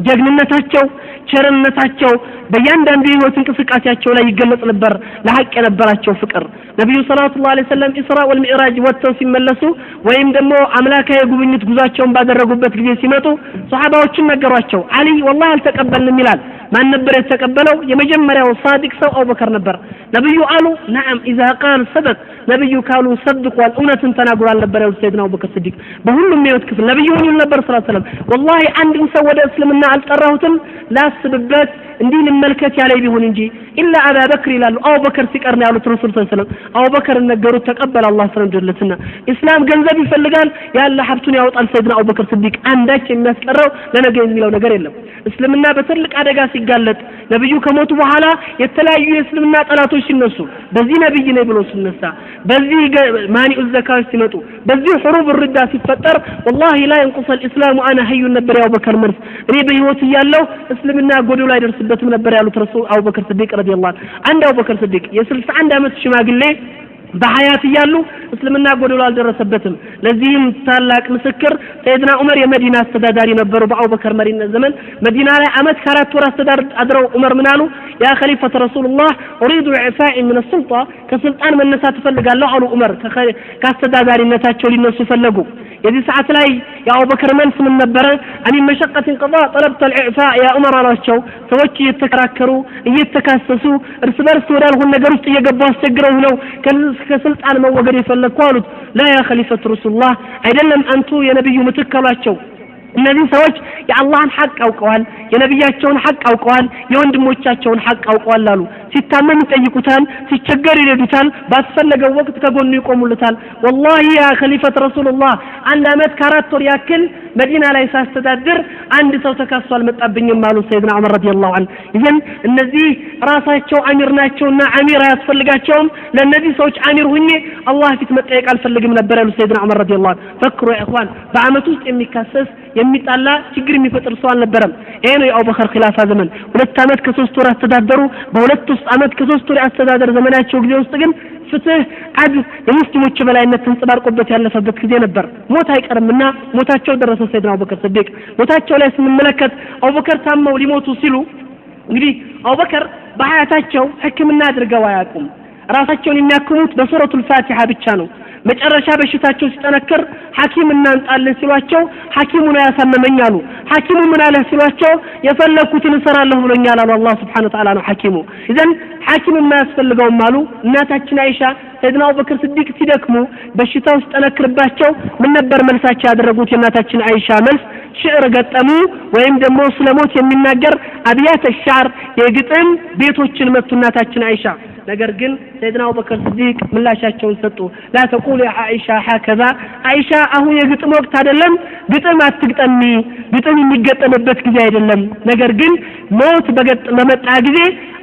ጀግንነታቸው፣ ቸርነታቸው በእያንዳንዱ የህይወት እንቅስቃሴያቸው ላይ ይገለጽ ነበር ለሐቅ የነበራቸው ፍቅር። ነብዩ ሰለላሁ ዐለይሂ ወሰለም ኢስራ ወልሚዕራጅ ወጥተው ሲመለሱ ወይም ደግሞ አምላካዊ ጉብኝት ጉዟቸውን ባደረጉበት ጊዜ ሲመጡ ሷሃባዎችን ነገሯቸው። አሊ ወላሂ አልተቀበልንም ይላል። ማን ነበር የተቀበለው? የመጀመሪያው ሳዲቅ ሰው አቡበክር ነበር። ነብዩ አሉ ነዓም ኢዛ ቃል ሰደቅ፣ ነብዩ ካሉ ሰድቋል፣ እውነትን ተናግሯል ነበር ያሉት ሰይድና አቡበክር ስዲቅ። በሁሉም የህይወት ክፍል ነብዩ ምን ይሉ ነበር ሰለላሁ ዐለይሂ ወሰለም? ወላሂ አንድን ሰው ወደ እስልምና አልጠራሁትም ላስብበት እንዲህ ልመልከት ያለኝ ቢሆን እንጂ ኢላ አባበክር ይላሉ። አቡበክር ሲቀር ነው ያሉት ረሱል ሰለላሁ ዐለይሂ ወሰለም። አቡበክርን ነገሩት፣ ተቀበለ አላህ ስለወደደለትና። ኢስላም ገንዘብ ይፈልጋል፣ ያለ ሀብቱን ያወጣል ሰይድና አቡበክር ስዲቅ። አንዳች የሚያስቀረው ለነገ የሚለው ነገር የለም። እስልምና በትልቅ አደጋ ሲጋለጥ፣ ነብዩ ከሞቱ በኋላ የተለያዩ የእስልምና ጠላቶች ሲነሱ፣ በዚህ ነብይ ነኝ ብሎ ሲነሳ፣ በዚህ ማኒዑ ዘካዎች ሲመጡ፣ በዚህ حروب الردة ሲፈጠር والله لا ينقص الإسلام وأنا حي ነበር የአቡበከር መልስ። እኔ በህይወት እያለሁ እስልምና ጎዶሎ አይደርስበትም ነበር ያሉት ረሱል አቡበከር ስዲቅ رضي الله عنه። አንድ አቡበከር ስዲቅ የ61 ዓመት ሽማግሌ በሐያት እያሉ እስልምና ጎዶሎ አልደረሰበትም። ለዚህም ታላቅ ምስክር ሰይድና ዑመር የመዲና አስተዳዳሪ ነበሩ። በአቡበከር መሪነት ዘመን መዲና ላይ ዓመት ከአራት ወር አስተዳድረው ዑመር ምን አሉ? يا خليفة رسول الله أريد إعفائي من السلطة፣ ከስልጣን መነሳት እፈልጋለሁ አሉ። ዑመር ከአስተዳዳሪነታቸው ሊነሱ ፈለጉ። የዚህ ሰዓት ላይ የአቡበከር መልስ ምን ነበረ? أمن مشقة القضاء طلبت الإعفاء يا عمر አሏቸው። ሰዎች እየተከራከሩ እየተካሰሱ እርስ በርስ ወዳልሆን ነገር ውስጥ እየገቡ አስቸግረው ነው ከስልጣን መወገድ የፈለግኩ አሉት። لا يا خليفة رسول الله አይደለም አንቱ የነብዩ ምትክ አሏቸው። እነዚህ ሰዎች የአላህን ሐቅ አውቀዋል፣ የነብያቸውን ሐቅ አውቀዋል፣ የወንድሞቻቸውን ሐቅ አውቀዋል አሉ። ሲታመም ይጠይቁታል፣ ሲቸገር ይረዱታል፣ ባስፈለገው ወቅት ከጎኑ ይቆሙለታል። والله يا خليفة رسول الله አንድ ዓመት ከአራት ወር ያክል መዲና ላይ ሳስተዳድር አንድ ሰው ተካሶ አልመጣብኝም አሉ ሰይድና ዑመር رضي الله عنه። ይዘን እነዚህ ራሳቸው አሚር ናቸውና አሚር አያስፈልጋቸውም። ለእነዚህ ሰዎች አሚር ሁኜ አላህ ፊት መጠየቅ አልፈልግም ነበር ያሉ ሰይድና ዑመር رضي الله عنه። فكروا يا إخوان፣ በአመት ውስጥ የሚካሰስ የሚጣላ ችግር የሚፈጥር ሰው አልነበረም። ይሄ ነው የአቡበከር ኺላፋ ዘመን። 2 ዓመት ከ3 ወር አስተዳደሩ። በሁለት ዓመት ከ3 ወር አስተዳደር ዘመናቸው ጊዜ ውስጥ ግን ፍትህ፣ عدل፣ የሙስሊሞች በላይነት ተንጸባርቆበት ያለፈበት ጊዜ ነበር። ሞት አይቀርምና ሞታቸው ደረሰ። ሰይድና አቡበከር ስዲቅ ሞታቸው ላይ ስንመለከት አቡበከር ታመው ሊሞቱ ሲሉ እንግዲህ አቡበከር በሐያታቸው ሕክምና አድርገው አያውቁም። ራሳቸውን የሚያክሙት በሱረቱል ፋቲሃ ብቻ ነው። መጨረሻ በሽታቸው ሲጠነክር ሐኪም እናንጣለን ሲሏቸው ሐኪሙ ነው ያሳመመኝ አሉ። ሐኪሙ ምን አለ ሲሏቸው የፈለኩትን እሰራለሁ ብሎኛል አሉ። አላህ Subhanahu Wa Ta'ala ነው ሐኪሙ። ኢዘን ሐኪም የማያስፈልገውም አሉ። እናታችን አይሻ ሰይድና አቡበከር ስዲቅ ሲደክሙ በሽታው ሲጠነክርባቸው ምን ነበር መልሳቸው ያደረጉት? የእናታችን አይሻ መልስ ሽዕር ገጠሙ፣ ወይም ደግሞ ስለሞት የሚናገር አብያተ ሻዕር የግጥም ቤቶችን መቱ እናታችን አይሻ። ነገር ግን ሰይድና አቡበከር ስዲቅ ምላሻቸውን ሰጡ። لا تقول يا عائشة هكذا፣ አይሻ አሁን የግጥም ወቅት አይደለም፣ ግጥም አትግጠሚ፣ ግጥም የሚገጠምበት ጊዜ አይደለም። ነገር ግን ሞት በመጣ ጊዜ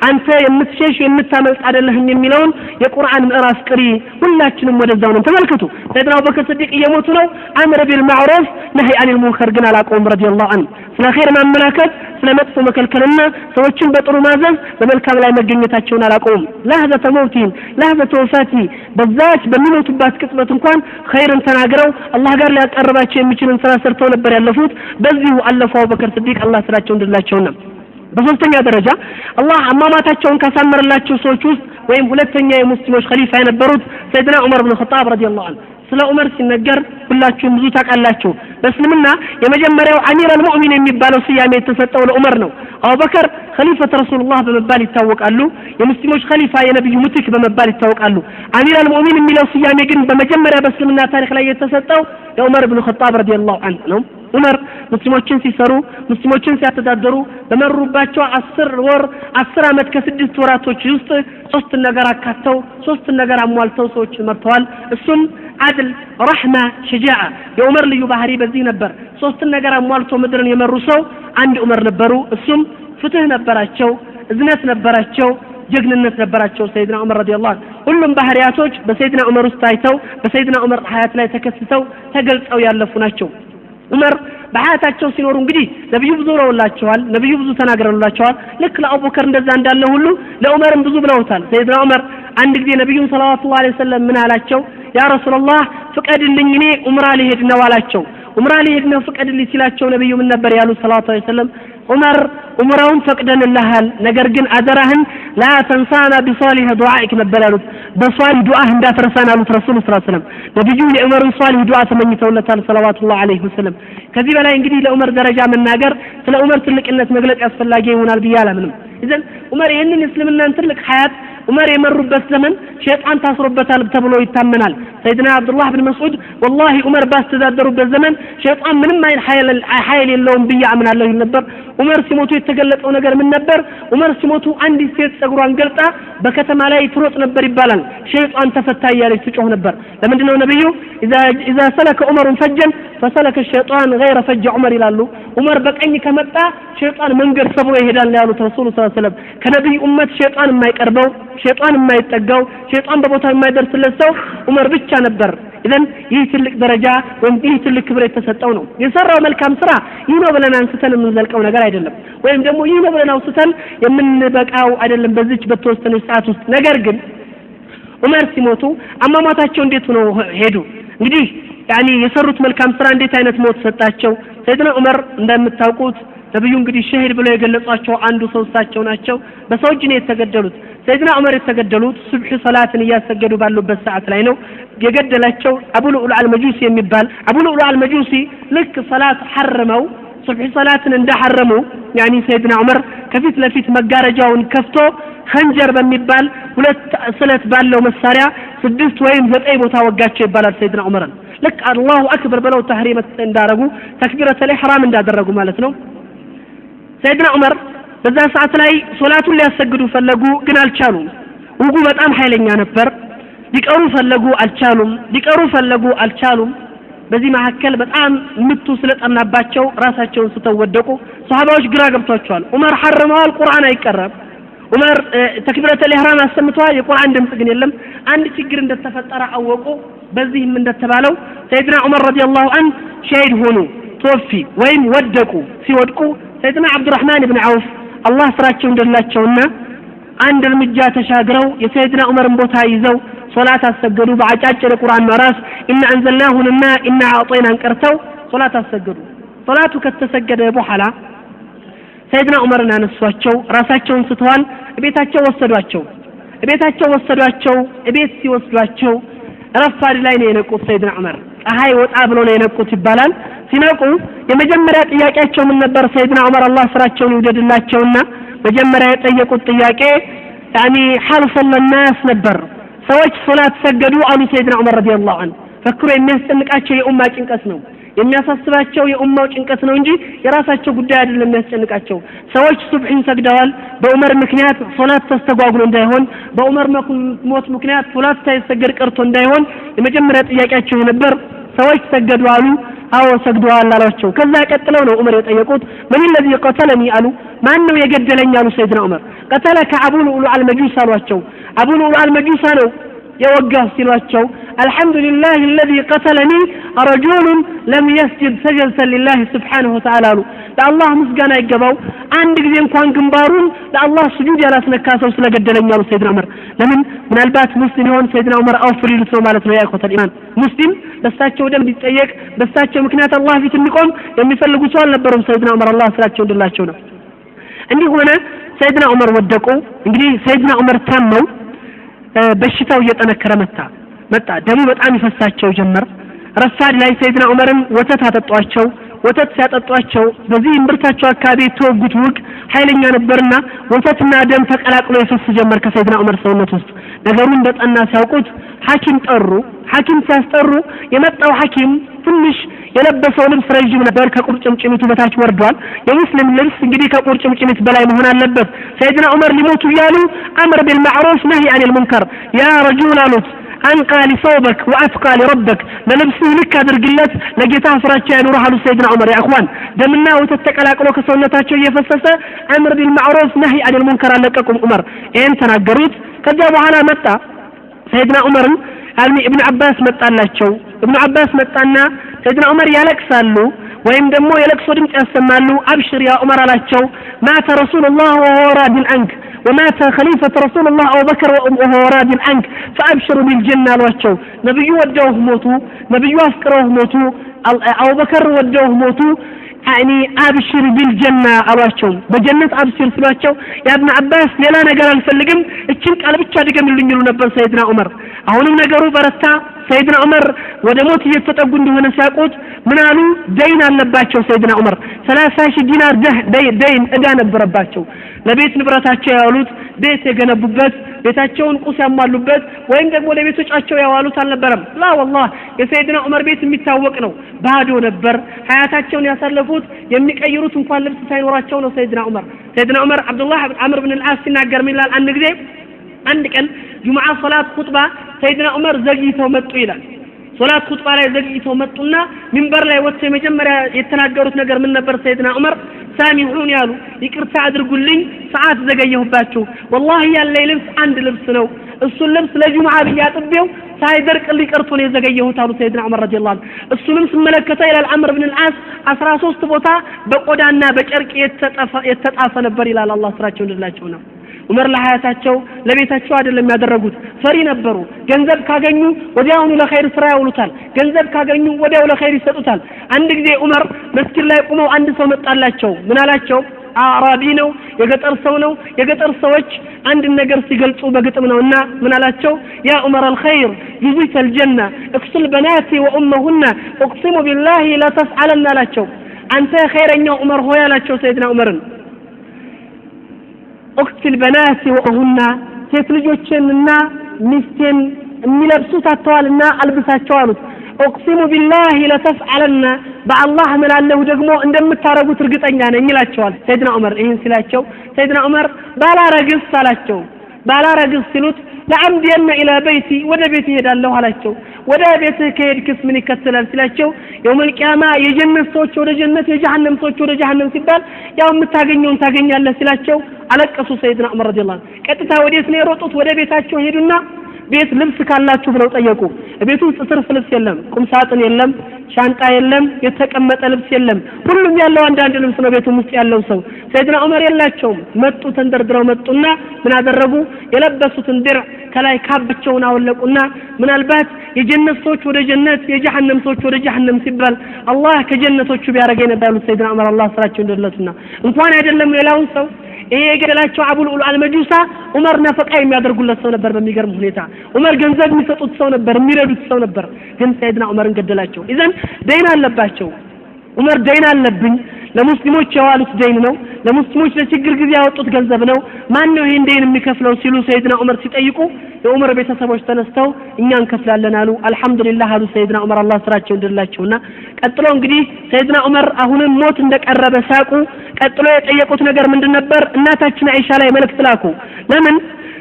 አንተ የምትሸሽ የምታመልጥ አይደለህም የሚለውን የቁርአን ምዕራፍ ቅሪ። ሁላችንም ወደዛው ነው። ተመልከቱ፣ ሰይድና አቡበከር ስዲቅ እየሞቱ ነው። أمر بالمعروف نهي عن المنكر ግን አላቆሙም رضي الله عنه። ስለ ኸይር ማመላከት፣ ስለ መጥፎ መከልከልና ሰዎችን በጥሩ ማዘዝ በመልካም ላይ መገኘታቸውን አላቆሙም። لحظة موتهم لحظة وفاته፣ በዛች በሚሞቱባት ቅጽበት እንኳን ኸይርን ተናግረው አላህ ጋር ሊያቀርባቸው የሚችልን ስራ ሰርተው ነበር ያለፉት። በዚሁ አለፉ አቡበከር ስዲቅ አላህ ስራቸው እንድላቸውና። በሶስተኛ ደረጃ አላህ አሟሟታቸውን ካሳመረላቸው ሰዎች ውስጥ ወይም ሁለተኛ የሙስሊሞች ኸሊፋ የነበሩት ሰይድና ዑመር ብን ኸጣብ رضي الله عنه። ስለ ዑመር ሲነገር ሁላችሁም ብዙ ታውቃላችሁ። በእስልምና የመጀመሪያው أمير المؤمنين የሚባለው ስያሜ የተሰጠው ለዑመር ነው። አቡበከር خليفة رسول الله በመባል ይታወቃሉ። የሙስሊሞች ኸሊፋ የነብዩ ምትክ በመባል ይታወቃሉ። أمير المؤمنين የሚለው ስያሜ ግን በመጀመሪያ በእስልምና ታሪክ ላይ የተሰጠው ለዑመር ብን ኸጣብ رضي الله عنه ነው። ዑመር ሙስሊሞችን ሲሰሩ ሙስሊሞችን ሲያስተዳደሩ በመሩባቸው 10 ወር 10 ዓመት ከ6 ወራቶች ውስጥ ሶስት ነገር አካተው ሶስት ነገር አሟልተው ሰዎችን መርተዋል። እሱም عدل፣ رحمة፣ شجاعة። የዑመር ልዩ ባህሪ በዚህ ነበር። ሶስት ነገር አሟልቶ ምድርን የመሩ ሰው አንድ ዑመር ነበሩ። እሱም ፍትህ ነበራቸው፣ እዝነት ነበራቸው፣ ጀግንነት ነበራቸው። ሰይድና ዑመር رضي الله عنه ሁሉም ባህሪያቶች በሰይድና ዑመር ውስጥ ታይተው በሰይድና ዑመር ሀያት ላይ ተከስተው ተገልጸው ያለፉ ናቸው። ዑመር በሀያታቸው ሲኖሩ እንግዲህ ነብዩ ብዙ ብለውላቸዋል፣ ነብዩ ብዙ ተናግረውላቸዋል። ልክ ለአቡበከር እንደዛ እንዳለ ሁሉ ለዑመርም ብዙ ብለውታል። ሰይድና ዑመር አንድ ጊዜ ነብዩን صلى الله عليه وسلم ምን አላቸው? يا رسول الله ፍቀድልኝ፣ እኔ ዑምራ ልሄድ ነው አላቸው። ዑምራ ልሄድ ነው ፍቀድልኝ ሲላቸው ነብዩ ምን ነበር ያሉት? صلى الله عليه وسلم ዑመር ዑምራውን ፈቅደንልሃል፣ ነገር ግን አደራህን لا تنسنا بصالح دعائك ነበር ያሉት። በሷሊህ ዱዓህ እንዳትረሳን አሉት ረሱሉ صلى الله عليه وسلم። ነብዩ የዑመርን ሷሊህ ዱዓ ተመኝተውለታል صلوات الله عليه وسلم። ከዚህ በላይ እንግዲህ ለዑመር ደረጃ መናገር ስለ ዑመር ትልቅነት መግለጽ ያስፈላጊ ይሆናል ብዬ አላምንም። إذن ዑመር ይህንን የእስልምናን ትልቅ ሀያት ዑመር የመሩበት ዘመን ሸይጣን ታስሮበታል ተብሎ ይታመናል። ሰይድና አብዱላህ ብን መስዑድ والله ዑመር ባስተዳደሩበት ዘመን ሸይጣን ምንም አይነት ኃይል የለውም ብዬ አምናለሁ ይል ነበር። ዑመር ሲሞቱ የተገለጸው ነገር ምን ነበር? ዑመር ሲሞቱ አንዲት ሴት ጸጉሯን ገልጣ በከተማ ላይ ትሮጥ ነበር ይባላል። ሸይጣን ተፈታ እያለች ትጮህ ነበር። ለምንድነው ነብዩ ኢዛ ሰለከ ዑመሩን ፈጀን ፈሰለከ ሸይጣን ገይረ ፈጀ ዑመር ይላሉ። ዑመር በቀኝ ከመጣ ሸይጣን መንገድ ሰብሮ ይሄዳል ነው ያሉት ረሱሉ ሰለላሁ ዐለይሂ ወሰለም። ከነብዩ ኡመት ሸይጣን የማይቀርበው፣ ሸይጣን የማይጠጋው፣ ሸይጣን በቦታው የማይደርስለት ሰው ዑመር ብቻ ነበር። ኢዘን ይህ ትልቅ ደረጃ ወይም ይህ ትልቅ ክብር የተሰጠው ነው። የሰራው መልካም ስራ ይህ ነው ብለን አንስተን የምንዘልቀው ነገር አይደለም፣ ወይም ደግሞ ይህ ነው ብለን አውስተን የምንበቃው አይደለም በዚች በተወሰነች ሰዓት ውስጥ። ነገር ግን ዑመር ሲሞቱ አሟሟታቸው እንዴት ሆነው ሄዱ? እንግዲህ ያኒ የሰሩት መልካም ስራ እንዴት አይነት ሞት ሰጣቸው? ሰይድና ዑመር እንደምታውቁት ነብዩ እንግዲህ ሸሂድ ብለው የገለጿቸው አንዱ ሰው እሳቸው ናቸው። በሰው እጅ ነው የተገደሉት። ሰይድና ዑመር የተገደሉት ሱብህ ሰላትን እያሰገዱ ባሉበት ሰዓት ላይ ነው። የገደላቸው አቡ ሉዕሉ አልመጁሲ የሚባል፣ አቡ ሉዕሉ አልመጁሲ ልክ ሰላት ሐርመው ሱብህ ሰላትን እንደሐረሙ ያኒ ሰይድና ዑመር ከፊት ለፊት መጋረጃውን ከፍቶ خنجر በሚባል ሁለት ስለት ባለው መሳሪያ 6 ወይም 9 ቦታ ወጋቸው ይባላል ሰይድና ዑመርን። ልክ አላሁ አክበር ብለው ተህሪም እንዳረጉ ተክቢረተል ኢህራም እንዳደረጉ ማለት ነው። ሰይድና ዑመር በዛ ሰዓት ላይ ሶላቱን ሊያሰግዱ ፈለጉ፣ ግን አልቻሉም። ውጉ በጣም ኃይለኛ ነበር። ሊቀሩ ፈለጉ፣ አልቻሉም። ሊቀሩ ፈለጉ፣ አልቻሉም። በዚህ መካከል በጣም ምቱ ስለጠናባቸው ራሳቸውን ስተው ወደቁ። ሰሃባዎች ግራ ገብቷቸዋል። ዑመር ሐርመዋል፣ ቁርአን አይቀራም። ዑመር ተክቢረተል ኢህራም አሰምተዋል፣ የቁርአን ድምጽ ግን የለም። አንድ ችግር እንደተፈጠረ አወቁ። በዚህም እንደተባለው ሰይድና ዑመር ረዲየላሁ ዐንሁ ሸሂድ ሆኑ፣ توفي ወይም ወደቁ። ሲወድቁ ሰይድና አብዱራህማን ኢብን ዐውፍ አላህ ስራቸው እንደላቸውና አንድ እርምጃ ተሻግረው የሰይድና ዑመርን ቦታ ይዘው ሶላት አሰገዱ። በአጫጭር የቁርአን ምዕራፍ ኢና አንዘልናሁንና ኢና አዕጠይናን ቀርተው ሶላት አሰገዱ። ሶላቱ ከተሰገደ በኋላ ሰይድና ዑመርን አነሷቸው። ራሳቸውን ስተዋል። እቤታቸው ወሰዷቸው። እቤታቸው ወሰዷቸው። እቤት ሲወስዷቸው ረፋድ ላይ ነው የነቁት። ሰይድና ዑመር ፀሐይ ወጣ ብሎ ነው የነቁት ይባላል። ሲነቁ የመጀመሪያ ጥያቄያቸው ምን ነበር? ሰይድና ዑመር አላህ ስራቸውን ይውደድላቸውና መጀመሪያ የጠየቁት ጥያቄ ያኒ ሐል ሰለ الناس ነበር። ሰዎች ሶላት ሰገዱ አሉ ሰይድና ዑመር ረዲየላሁ ዐንሁ። ፈክሮ የሚያስጨንቃቸው የኡማ ጭንቀት ነው፣ የሚያሳስባቸው የኡማው ጭንቀት ነው እንጂ የራሳቸው ጉዳይ አይደለም የሚያስጨንቃቸው። ሰዎች ሱብሂን ሰግደዋል፣ በዑመር ምክንያት ሶላት ተስተጓጉሎ እንዳይሆን፣ በዑመር ሞት ምክንያት ሶላት ሳይሰገድ ቀርቶ እንዳይሆን የመጀመሪያ ጥያቄያቸው ነበር። ሰዎች ሰገዱ አሉ። አዎ ሰግደዋል አሏቸው። ከዛ ቀጥለው ነው ዑመር የጠየቁት من الذي قتلني አሉ። ማን ነው የገደለኝ አሉ ሰይድና ዑመር። قتلك አቡ ሉዕሉ አልመጁስ አሏቸው። አቡ ሉዕሉ አልመጁሳ ነው የወጋህ ሲሏቸው الحمد لله الذي قتلني رجل لم يسجد سجدة لله سبحانه وتعالى አሉ። ለአላህ ምስጋና ይገባው አንድ ጊዜ እንኳን ግንባሩን ለአላህ ስጁድ ያላስነካ ሰው ስለገደለኝ አሉ ሰይድና ዑመር። ለምን? ምናልባት ሙስሊም ይሆን ሰይድና ዑመር አውፍ ሊሉት ነው ማለት ነው። يا إخوة الإيمان ሙስሊም በእሳቸው ደም ሊጠየቅ በእሳቸው ምክንያት አላህ ፊት እንዲቆም የሚፈልጉ ሰው አልነበሩም ሰይድና ዑመር። አላህ ስራቸው እንድላቸው ነው። እንዲህ ሆነ። ሰይድና ዑመር ወደቁ። እንግዲህ ሰይድና ዑመር ታመው በሽታው እየጠነከረ መጣ። ደሙ በጣም ይፈሳቸው ጀመር። ረፋድ ላይ ሰይድና ዑመርን ወተት አጠጧቸው። ወተት ሲያጠጧቸው በዚህ እምብርታቸው አካባቢ የተወጉት ውግ ኃይለኛ ነበርና ወተትና ደም ተቀላቅሎ ይፈስ ጀመር ከሰይድና ዑመር ሰውነት ውስጥ። ነገሩን በጠና ሲያውቁት ሐኪም ጠሩ። ሐኪም ሲያስጠሩ የመጣው ሐኪም ትንሽ የለበሰው ልብስ ረጅም ነበር፣ ከቁርጭምጭሚቱ በታች ወርዷል። የሙስሊም ልብስ እንግዲህ ከቁርጭምጭሚት በላይ መሆን አለበት። ሰይድና ዑመር ሊሞቱ እያሉ أمر بالمعروف نهي عن المنكر يا رجل አሉት። أنقى لثوبك وأتقى لربك ለልብስህ ልክ አድርግለት ለጌታ ፍራቻ ያኑርህ አሉት ሰይድና ዑመር። يا إخوان ደምና ወተት ተቀላቅሎ ከሰውነታቸው እየፈሰሰ أمر بالمعروف نهي عن المنكر አለቀቁም ዑመር። ይሄን ተናገሩት። ከዛ በኋላ መጣ ሰይድና ዑመርን አልሚ ኢብኑ አባስ መጣላቸው። ኢብኑ አባስ መጣና ሰይድና ዑመር ያለቅሳሉ ወይም ደግሞ የለቅሶ ድምጽ ያሰማሉ። أبشر يا ዑመር አላቸው። مات رسول الله وهو راض عنك ومات خليفة رسول الله أبو بكر وهو راض عنك فأبشر بالجنة አሏቸው። ነብዩ ወደውህ ሞቱ፣ ነብዩ አፍቅረውህ ሞቱ፣ አቡበከር ወደውህ ሞቱ። ያኒ أبشر بالجنة አሏቸው። በጀነት أبشر ሲሏቸው يا ኢብኑ አባስ ሌላ ነገር አልፈልግም እችን ቃል ብቻ ድገምልኝ ይሉ ነበር ሰይድና ዑመር። አሁንም ነገሩ በረታ። ሰይድና ዑመር ወደ ሞት እየተጠጉ እንደሆነ ሲያውቁት ምን አሉ? ደይን አለባቸው ሰይድና ዑመር 30,000 ዲናር ደይን እዳ ነበረባቸው። ለቤት ንብረታቸው ያሉት ቤት የገነቡበት፣ ቤታቸውን ቁስ ያሟሉበት ወይም ደግሞ ለቤቶቻቸው ያዋሉት አልነበረም። ላ ወላሂ የሰይድና ዑመር ቤት የሚታወቅ ነው፣ ባዶ ነበር። ሀያታቸውን ያሳለፉት የሚቀይሩት እንኳን ልብስ ሳይኖራቸው ነው። ሰይድና ዑመር አብዱላህ አምር ብን አልዓስ ሲናገር ምን ይላል? አንድ ጊዜ አንድ ቀን ጁምዓ ሶላት ኹጥባ ሰይድና ዑመር ዘግይተው መጡ ይላል። ሶላት ኹጥባ ላይ ዘግይተው መጡና ሚንበር ላይ ወጥተው የመጀመሪያ የተናገሩት ነገር ምን ነበር? ሰይድና ዑመር سامحوني ያሉ፣ ይቅርታ አድርጉልኝ፣ ሰዓት ዘገየሁባችሁ። ወላሂ ያለኝ ልብስ አንድ ልብስ ነው። እሱን ልብስ ለጁምዓ ብዬ አጥቤው ሳይደርቅልኝ ቀርቶ ነው የዘገየሁት አሉ ሰይድና ዑመር رضي الله عنه። እሱንም ስመለከተው ይላል አምር ብን አልዓስ 13 ቦታ በቆዳና በጨርቅ የተጣፈ ነበር ይላል። አላህ ስራቸው እንድላቸው ነው። ዑመር ለሀያታቸው ለቤታቸው አይደለም ያደረጉት፣ ፈሪ ነበሩ። ገንዘብ ካገኙ ወዲያውኑ ለኸይር ስራ ያውሉታል። ገንዘብ ካገኙ ወዲያው ለኸይር ይሰጡታል። አንድ ጊዜ ዑመር መስጊድ ላይ ቆመው አንድ ሰው መጣላቸው። ምን አላቸው? አዕራቢ ነው፣ የገጠር ሰው ነው። የገጠር ሰዎች አንድ ነገር ሲገልጹ በግጥም ነውና ምን አላቸው? يا عمر الخير جزيت الجنة اكس البنات وأمهن أقسم بالله لتفعلن አላቸው። አንተ ኸይረኛው ዑመር ሆይ አላቸው ሰይድና ዑመርን፣ اكس البنات وأمهن፣ ሴት ልጆችንና ሚስቴን የሚለብሱት አጥተዋልና አልብሳቸው አሉት። أقسم بالله لتفعلن፣ በአላህ እምላለሁ ደግሞ እንደምታረጉት እርግጠኛ ነኝ ይላቸዋል ሰይድና ዑመር። ይህን ሲላቸው ሰይድና ዑመር ባላረግስ አላቸው። ባላረግስ ሲሉት لأعمدن إلى بيتي፣ ወደ ቤት እሄዳለሁ አላቸው። ወደ ቤትህ ከሄድክስ ምን ይከተላል ሲላቸው يوم القيامة የጀነት ሰዎች ወደ ጀነት፣ የጀሃነም ሰዎች ወደ ጀሃነም ሲባል ያው የምታገኘውን ታገኛለህ ሲላቸው አለቀሱ ሰይድና ዑመር رضي الله عنه። ቀጥታ ወዴት ነው የሮጡት? ወደ ቤታቸው ሄዱና ቤት ልብስ ካላችሁ ብለው ጠየቁ። ቤቱ ውስጥ ትርፍ ልብስ የለም፣ ቁም ሳጥን የለም፣ ሻንጣ የለም፣ የተቀመጠ ልብስ የለም። ሁሉም ያለው አንዳንድ ልብስ ነው ቤቱም ውስጥ ያለው ሰው። ሰይድና ዑመር የላቸውም። መጡ፣ ተንደርድረው መጡና ምን አደረጉ? የለበሱትን ድርዕ ከላይ ካባቸውን አወለቁና ምናልባት የጀነት ሰዎች ወደ ጀነት፣ የጀሃነም ሰዎች ወደ ጀሃነም ሲባል አላህ ከጀነቶቹ ቢያደርገኝ ነበር ያሉት ሰይድና ዑመር፣ አላህ ስራቸው እንደለቱና። እንኳን አይደለም ሌላውን ሰው፣ ይሄ የገደላቸው አቡ ሉዕሉ አልመጁሳ ዑመር ነፈቃ የሚያደርጉለት ሰው ነበር። በሚገርም ሁኔታ ዑመር ገንዘብ የሚሰጡት ሰው ነበር፣ የሚረዱት ሰው ነበር። ግን ሰይድና ዑመርን ገደላቸው። إذن ደይን አለባቸው። ዑመር ደይን አለብኝ፣ ለሙስሊሞች የዋሉት ደይን ነው። ለሙስሊሞች ለችግር ጊዜ ያወጡት ገንዘብ ነው። ማን ነው ይሄን ደይን የሚከፍለው ሲሉ ሰይድና ዑመር ሲጠይቁ የዑመር ቤተሰቦች ተነስተው እኛ እንከፍላለን አሉ። አልሐምዱሊላህ አሉ ሰይድና ዑመር፣ አላህ ስራቸው እንድላቸውና። ቀጥሎ እንግዲህ ሰይድና ዑመር አሁንም ሞት እንደቀረበ ሳቁ። ቀጥሎ የጠየቁት ነገር ምንድን ነበር? እናታችን አይሻ ላይ መልእክት ላኩ። ለምን?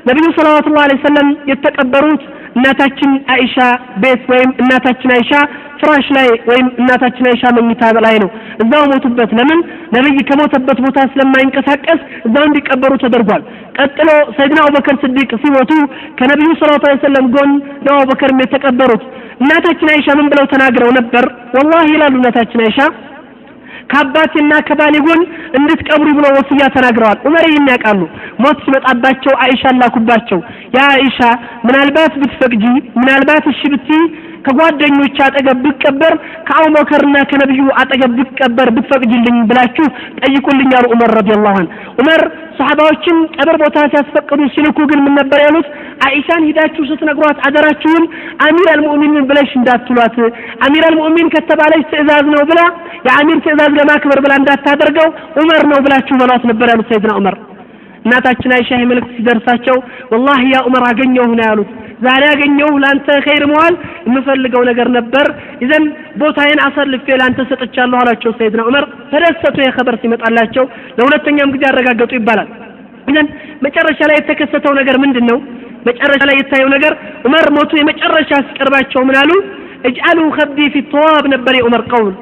ነቢዩ صلى الله عليه وسلم የተቀበሩት እናታችን አይሻ ቤት ወይም እናታችን አይሻ ፍራሽ ላይ ወይም እናታችን አይሻ መኝታ ላይ ነው። እዛው ሞቱበት። ለምን? ነብይ ከሞተበት ቦታ ስለማይንቀሳቀስ እዛው እንዲቀበሩ ተደርጓል። ቀጥሎ ሰይድና አቡበከር ስዲቅ ሲሞቱ ከነብዩ صلى الله عليه وسلم ጎን ነው አቡበከርም የተቀበሩት። እናታችን አይሻ ምን ብለው ተናግረው ነበር? ወላሂ ይላሉ እናታችን አይሻ፣ ከአባቴና ከባሌ ጎን እንድትቀብሩ ብለው ወስያ ተናግረዋል። ዑመር ይህን ያውቃሉ። ሞት ሲመጣባቸው አይሻ ላኩባቸው። ያ አይሻ፣ ምናልባት ብትፈቅጂ፣ ምናልባት እሺ ብትይ ከጓደኞች አጠገብ ብቀበር፣ ከአቡበከርና ከነብዩ አጠገብ ብቀበር ብትፈቅጂልኝ ብላችሁ ጠይቁልኝ አሉ ዑመር رضي الله عنه። ዑመር ሰሐባዎችን ቀብር ቦታ ሲያስፈቅዱ ሲልኩ ግን ምን ነበር ያሉት? አይሻን ሂዳችሁ ስትነግሯት አደራችሁን أمير المؤمنين ብለሽ እንዳትሏት፣ أمير المؤمنين ከተባለች ትእዛዝ ነው ብላ የአሚር ትእዛዝ ለማክበር ብላ እንዳታደርገው፣ ዑመር ነው ብላችሁ በሏት ነበር ያሉት ሰይድና ዑመር። እናታችን አይሻ ይህ መልእክት ሲደርሳቸው ወላሂ ያ ዑመር አገኘሁህ ነው ያሉት። ዛሬ አገኘሁህ፣ ለአንተ ኸይር መዋል የምፈልገው ነገር ነበር። إذن ቦታዬን አሳልፌ ለአንተ ሰጥቻለሁ አሏቸው ሰይድና ዑመር። ተደሰቱ ይህ ኸበር ሲመጣላቸው። ለሁለተኛም ጊዜ አረጋገጡ ይባላል። إذن መጨረሻ ላይ የተከሰተው ነገር ምንድን ነው? መጨረሻ ላይ የታየው ነገር ዑመር ሞቱ የመጨረሻ ሲቀርባቸው ምን አሉ? اجعلوا خدي في التراب ነበር የዑመር قول።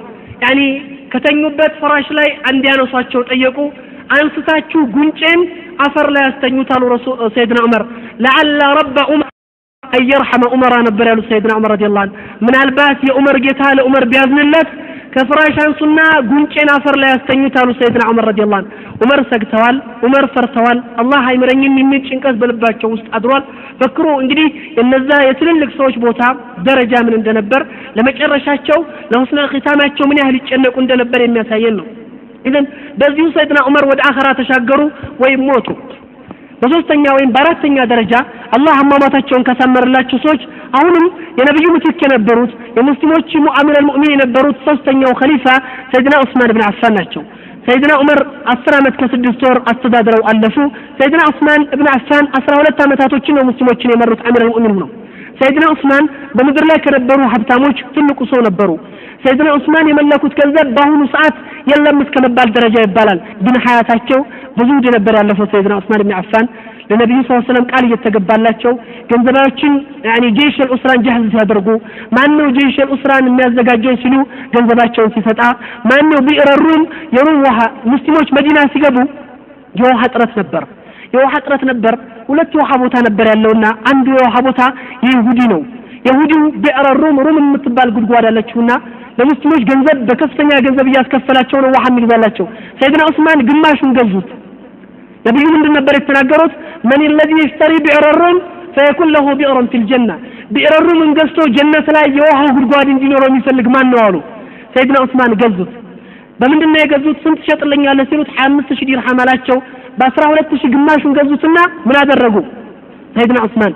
يعني ከተኙበት ፍራሽ ላይ እንዲያነሷቸው ጠየቁ። አንስታችሁ ጉንጬን አፈር ላይ ያስተኙት አሉ ረሱል ሰይድና ዑመር። لعل رب عمر أن يرحم عمر ነበር ያሉት ሰይድና ዑመር رضي الله عنه። ምናልባት የዑመር ጌታ ለዑመር ቢያዝንለት ከፍራሽ አንሱና ጉንጬን አፈር ላይ ያስተኙት አሉ ሰይድና ዑመር رضي الله عنه። ዑመር ሰግተዋል። ዑመር ፈርተዋል። አላህ አይምረኝም የሚል ጭንቀት በልባቸው ውስጥ አድሯል። ፈክሩ እንግዲህ የነዛ የትልልቅ ሰዎች ቦታ ደረጃ ምን እንደነበር፣ ለመጨረሻቸው ለሁስነ ኺታማቸው ምን ያህል ይጨነቁ እንደነበር የሚያሳየን ነው። إذن በዚሁ ሰይድና ዑመር ወደ አኸራ ተሻገሩ ወይም ሞቱ። በሶስተኛ ወይም በአራተኛ ደረጃ አላህ አሟሟታቸውን ካሳመረላቸው ሰዎች አሁንም የነብዩ ምትክ የነበሩት፣ የሙስሊሞች أمير المؤمنين የነበሩት ሶስተኛው ኸሊፋ ሰይድና ዑስማን ብን አፋን ናቸው። ሰይድና ዑመር 10 ዓመት ከ6 ወር አስተዳድረው አለፉ። ሰይድና ዑስማን ኢብኑ አፋን 12 ዓመታቶችን ነው ሙስሊሞችን የመሩት አሚር አልሙእሚኒን ነው። ሰይድና ዑስማን በምድር ላይ ከነበሩ ሀብታሞች ትልቁ ሰው ነበሩ። ሰይድና ዑስማን የመለኩት ገንዘብ በአሁኑ ሰዓት የለም እስከመባል ደረጃ ይባላል። ግን ሀያታቸው ብዙ ነበር ያለፈው። ሰይድና ዑስማን ኢብኑ አፋን ለነብዩ ሰለላሁ ዐለይሂ ወሰለም ቃል እየተገባላቸው ገንዘባችን ያኒ ጀይሽ አልኡስራን ጀህዝ ሲያደርጉ ማነው ጀይሽ አልኡስራን የሚያዘጋጀው ሲሉ ገንዘባቸውን ሲሰጣ፣ ማነው ቢዕረ ሩም የሩም ውሃ ሙስሊሞች መዲና ሲገቡ የውሃ እጥረት ነበር። የውሃ እጥረት ነበር። ሁለት የውሃ ቦታ ነበር ያለውና አንዱ የውሃ ቦታ የይሁዲ ነው። የይሁዲው ቢዕረ ሩም ሩም የምትባል ጉድጓድ አለችውና ለሙስሊሞች ገንዘብ በከፍተኛ ገንዘብ እያስከፈላቸው ነው ውሃ የሚገዛላቸው። ሰይድና ዑስማን ግማሹን ገዙት። ነብዩ ምንድን ነበር የተናገሩት? من الذي يشتري بئر الروم فيكون له بئر في الجنة። بئر الروم ገዝቶ ጀነት ላይ የውሃው ጉድጓድ እንዲኖረው የሚፈልግ ማን ነው አሉ። ሰይድና ዑስማን ገዙት። በምንድን ነው የገዙት? ስንት ትሸጥልኛለህ ሲሉት 25000 ዲርሃም አላቸው። በ12000 ግማሹን ገዙትና ምን አደረጉ? ሰይድና ዑስማን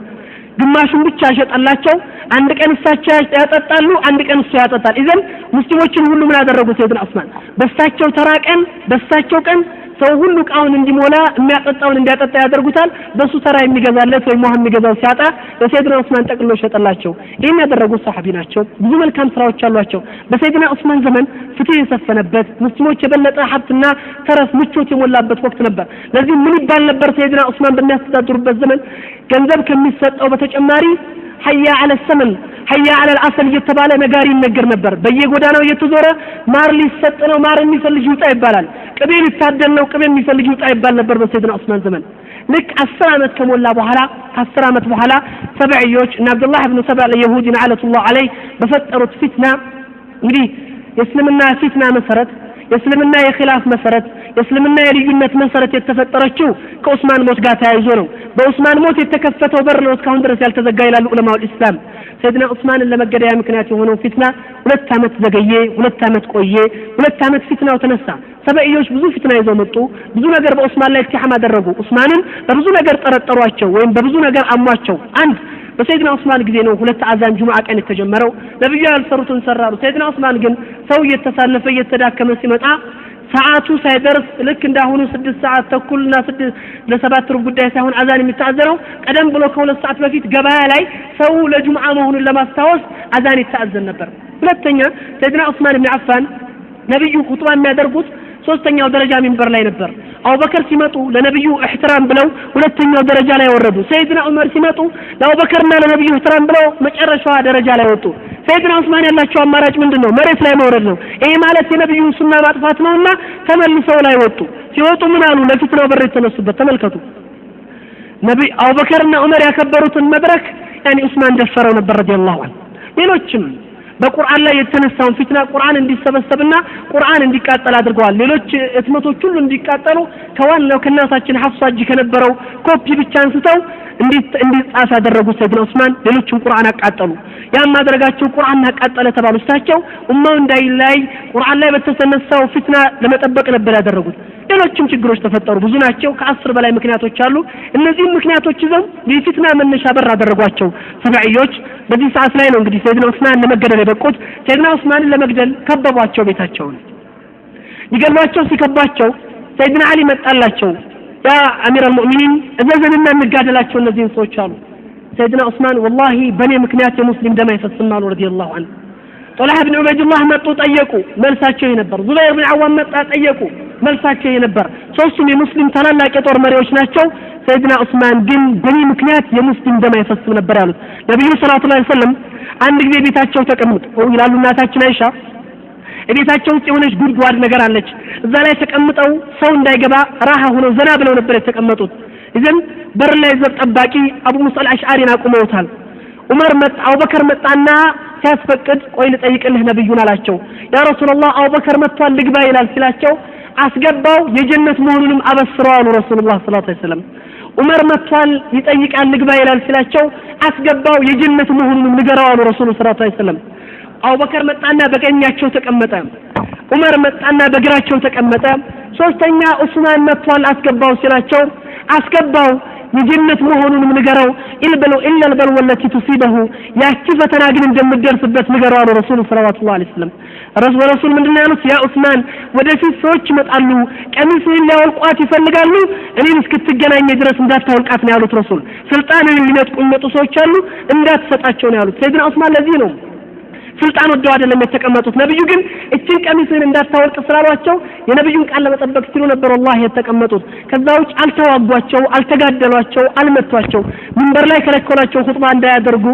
ግማሹን ብቻ ሸጠላቸው። አንድ ቀን እሳቸው ያጠጣሉ፣ አንድ ቀን እሱ ያጠጣል። ኢዘን ሙስሊሞችን ሁሉ ምን አደረጉ? ሰይድና ዑስማን በእሳቸው ተራ ቀን በእሳቸው ቀን ሰው ሁሉ እቃውን እንዲሞላ የሚያጠጣውን እንዲያጠጣ ያደርጉታል። በሱ ተራ የሚገዛለት ወይም ውሃ የሚገዛው ሲያጣ ለሰይድና ዑስማን ጠቅልሎ ሸጠላቸው። ይህን ያደረጉት ሰሐቢ ናቸው። ብዙ መልካም ስራዎች አሏቸው። በሰይድና ዑስማን ዘመን ፍትህ የሰፈነበት ሙስሊሞች የበለጠ ሀብትና ተረፍ ምቾት የሞላበት ወቅት ነበር። ለዚህ ምን ይባል ነበር? ሰይድና ዑስማን በሚያስተዳድሩበት ዘመን ገንዘብ ከሚሰጠው በተጨማሪ ሐያ ዐለ ሰመን ሐያ ዐለ አልአሰል እየተባለ ነጋሪ ይነገር ነበር። በየጎዳናው እየተዞረ ማር ሊሰጥ ነው፣ ማር የሚፈልግ ይውጣ ይባላል። ቅቤ ሊታደል ነው፣ ቅቤ የሚፈልግ ይውጣ ይባል ነበር በሰይድና ዑስማን ዘመን። ልክ 10 ዓመት ከሞላ በኋላ ከ10 ዓመት በኋላ ሰብዕዮች እና አብዱላህ ኢብኑ ሰብዕ የይሁዲ ለعنቱላህ ዐለይህ በፈጠሩት ፊትና እንግዲህ የእስልምና ፊትና መሰረት የእስልምና የኺላፍ መሰረት የእስልምና የልዩነት መሰረት የተፈጠረችው ከዑስማን ሞት ጋር ተያይዞ ነው። በዑስማን ሞት የተከፈተው በር ነው እስካሁን ድረስ ያልተዘጋ ይላሉ ዑለማው ኢስላም። ሰይድና ዑስማንን ለመገደያ ምክንያት የሆነው ፊትና 2 ዓመት ዘገየ፣ 2 ዓመት ቆየ፣ 2 ዓመት ፊትናው ተነሳ። ሰብዕዮች ብዙ ፊትና ይዘው መጡ። ብዙ ነገር በዑስማን ላይ ኢትሃም አደረጉ። ዑስማንን በብዙ ነገር ጠረጠሯቸው ወይም በብዙ ነገር አሟቸው። አንድ በሰይድና ዑስማን ጊዜ ነው 2 አዛን ጁምዓ ቀን የተጀመረው። ነብዩ ያልሰሩትን ሰራሩ። ሰይድና ዑስማን ግን ሰው እየተሳለፈ እየተዳከመ ሲመጣ ሰዓቱ ሳይደርስ ልክ እንዳሁኑ 6 ሰዓት ተኩል እና 6 ለሰባት ሩብ ጉዳይ ሳይሆን አዛን የሚታዘነው ቀደም ብሎ ከ2 ሰዓት በፊት ገበያ ላይ ሰው ለጁምዓ መሆኑን ለማስታወስ አዛን ይታዘን ነበር። ሁለተኛ ሰይድና ዑስማን ኢብኑ አፋን ነብዩ ኹጥባ የሚያደርጉት ሶስተኛው ደረጃ ሚንበር ላይ ነበር። አቡበከር ሲመጡ ለነብዩ እህትራም ብለው ሁለተኛው ደረጃ ላይ ወረዱ። ሰይድና ዑመር ሲመጡ ለአቡበከርና ለነብዩ እህትራም ብለው መጨረሻዋ ደረጃ ላይ ወጡ። ሰይድና ዑስማን ያላቸው አማራጭ ምንድነው? መሬት ላይ መውረድ ነው። ይሄ ማለት የነብዩን ሱና ማጥፋት ነውና ተመልሰው ላይ ወጡ። ሲወጡ ምን አሉ? ለፊትናው በር የተነሱበት ተመልከቱ። ነብይ አቡበከርና ዑመር ያከበሩትን መድረክ ያኒ ዑስማን ደፈረው ነበር ረዲየላሁ ዐንሁ። ሌሎችም በቁርአን ላይ የተነሳውን ፊትና ቁርአን እንዲሰበሰብና ቁርአን እንዲቃጠል አድርገዋል። ሌሎች እትመቶች ሁሉ እንዲቃጠሉ ከዋናው ከእናታችን ሐፍሳ እጅ ከነበረው ኮፒ ብቻ አንስተው እንዲጻፍ ያደረጉ ሰይድና ዑስማን ሌሎችም ቁርአን አቃጠሉ። ያም ማድረጋቸው ቁርአን አቃጠለ ተባሉ። እሳቸው ኡማው እንዳይለያይ ቁርአን ላይ በተነሳው ፊትና ለመጠበቅ ነበር ያደረጉት። ሌሎችም ችግሮች ተፈጠሩ፣ ብዙ ናቸው። ከ10 በላይ ምክንያቶች አሉ። እነዚህም ምክንያቶች ይዘው የፊትና መነሻ በር አደረጓቸው ሰብዕዮች። በዚህ ሰዓት ላይ ነው እንግዲህ ሰይድና ዑስማን ለመገደል የበቁት። ሰይድና ዑስማንን ለመግደል ከበቧቸው፣ ቤታቸውን ሊገድሏቸው ሲከቧቸው ሰይድና አሊ መጣላቸው። ያ አሚር አልሙእሚኒን እዘዘንና እንጋደላቸው እነዚህን ሰዎች አሉ። ሰይድና ዑስማን ወላሂ በኔ ምክንያት የሙስሊም ደም አይፈስም አሉ ረዲየላሁ ዐንሁ። ጦልሃ ብን ዑበይዱላህ መጡ ጠየቁ፣ መልሳቸው ይሄ ነበር። ዙበይር ብን ዐዋም መጣ ጠየቁ፣ መልሳቸው ይሄ ነበር። ሶስቱም የሙስሊም ታላላቅ የጦር መሪዎች ናቸው። ሰይድና ዑስማን ግን በኔ ምክንያት የሙስሊም ደም አይፈስም ነበር ያሉት። ነብዩ ሰለላሁ ዐለይሂ ወሰለም አንድ ጊዜ ቤታቸው ተቀምጠው ይላሉ እናታችን አይሻ፣ ቤታቸው ውስጥ የሆነች ጉድጓድ ነገር አለች። እዛ ላይ ተቀምጠው ሰው እንዳይገባ ራሃ ሆነው ዘና ብለው ነበር የተቀመጡት። ኢዘን በር ላይ ዘብ ጠባቂ አቡ ሙሳ አልአሽዓሪን አቁመውታል። ዑመር መጣ፣ አቡበከር መጣና ሲያስፈቅድ ቆይ ልጠይቅልህ ነብዩን አላቸው። ያ ረሱላህ አቡበከር መጥቷል ልግባ ይላል ሲላቸው አስገባው፣ የጀነት መሆኑንም አበስረው አሉ ረሱላህ ሰለላሁ ዐለይሂ ወሰለም። ዑመር መጥቷል ይጠይቃል ልግባ ይላል ሲላቸው አስገባው፣ የጀነት መሆኑንም ንገረው አሉ ረሱሉ ሰለላሁ ዐለይሂ ወሰለም። አቡበከር መጣና በቀኛቸው ተቀመጠ። ዑመር መጣና በግራቸው ተቀመጠ። ሶስተኛ ዑስማን መጥቷል አስገባው ሲላቸው አስገባው፣ የጀነት መሆኑንም ንገረው። ኢልበሉ ኢላ البلوى التي تصيبه ያቺ ፈተና ግን እንደምትደርስበት ንገረው አሉ ረሱሉ ሰለላሁ ዐለይሂ ወሰለም። ረሱል ምንድነው ያሉት? ያ ዑስማን ወደፊት ሰዎች ይመጣሉ፣ ቀሚስህን ሊያወልቋት ይፈልጋሉ፣ እኔን እስክትገናኝ ድረስ እንዳታወልቃት ነው ያሉት ረሱል። ስልጣንን ሊነጥቁ የሚመጡ ሰዎች አሉ፣ እንዳትሰጣቸው ነው ያሉት። ሰይድና ዑስማን ለዚህ ነው ስልጣን ወደው አይደለም የተቀመጡት። ነብዩ ግን እችን ቀሚስህን እንዳታወልቅ ስላሏቸው የነብዩን ቃል ለመጠበቅ ሲሉ ነበር ወላሂ የተቀመጡት። ከዛ ውጭ አልተዋጓቸው፣ አልተጋደሏቸው፣ አልመቷቸው። ሚንበር ላይ ከለከሏቸው ኹጥባ እንዳያደርጉ።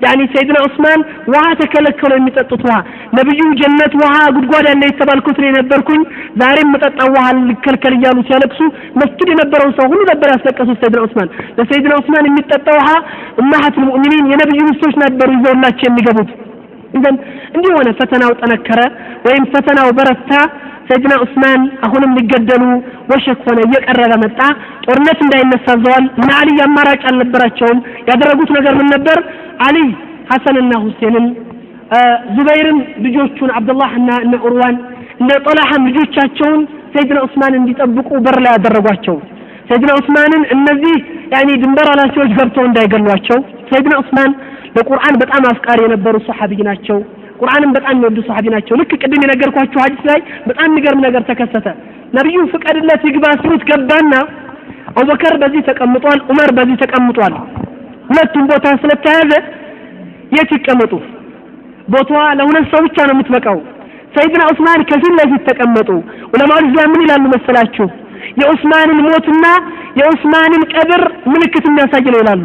ያኒ ሰይድና ዑስማን ውሃ ተከለከሉ፣ የሚጠጡት ውሃ። ነብዩ ጀነት ውሃ ጉድጓድ ያለ የተባልኩት እኔ ነበርኩኝ፣ ዛሬም መጠጣው ውሃ ልከልከል እያሉ ሲያለቅሱ መስጊድ የነበረውን ሰው ሁሉ ነበር ያስለቀሱት ሰይድና ዑስማን። ለሰይድና ዑስማን የሚጠጣ ውሃ ኡማሃቱል ሙእሚኒን የነብዩ ሚስቶች ነበሩ ይዘውላቸው የሚገቡት። ኢዘን እንዲህ ሆነ። ፈተናው ጠነከረ ወይም ፈተናው በረታ። ሰይድና ዑስማን አሁንም ሊገደሉ ወሸክ ሆነ፣ እየቀረበ መጣ። ጦርነት እንዳይነሳ ዘዋል። እና አልይ አማራጭ አልነበራቸውም። ያደረጉት ነገር ምን ነበር? አልይ ሐሰንና ሁሴንን፣ ዙበይርን ልጆቹን አብዱላህና እነ ኡርዋን እነ ጦላሐም ልጆቻቸውን ሰይድና ዑስማን እንዲጠብቁ በር ላይ ያደረጓቸው። ሰይድና ዑስማንን እነዚህ ያኒ ድንበር ኃላፊዎች ገብተው እንዳይገሏቸው። ሰይድና ዑስማን ለቁርአን በጣም አፍቃሪ የነበሩ ሱሐቢ ናቸው። ቁርአንን በጣም የሚወዱ ሱሐቢ ናቸው። ልክ ቅድም የነገርኳችሁ ሐዲስ ላይ በጣም የሚገርም ነገር ተከሰተ። ነብዩ ፍቀድለት ይግባ ሲሉት ገባና አቡበከር በዚህ ተቀምጧል፣ ዑመር በዚህ ተቀምጧል። ሁለቱም ቦታ ስለተያዘ የት ይቀመጡ? ቦታዋ ለሁለት ሰው ብቻ ነው የምትበቃው። ሰይድና ዑስማን ከፊት ለፊት ተቀመጡ። ዑለማዎች እዚያ ምን ይላሉ መሰላችሁ? የዑስማንን ሞትና የዑስማንን ቀብር ምልክት የሚያሳይ ነው ይላሉ።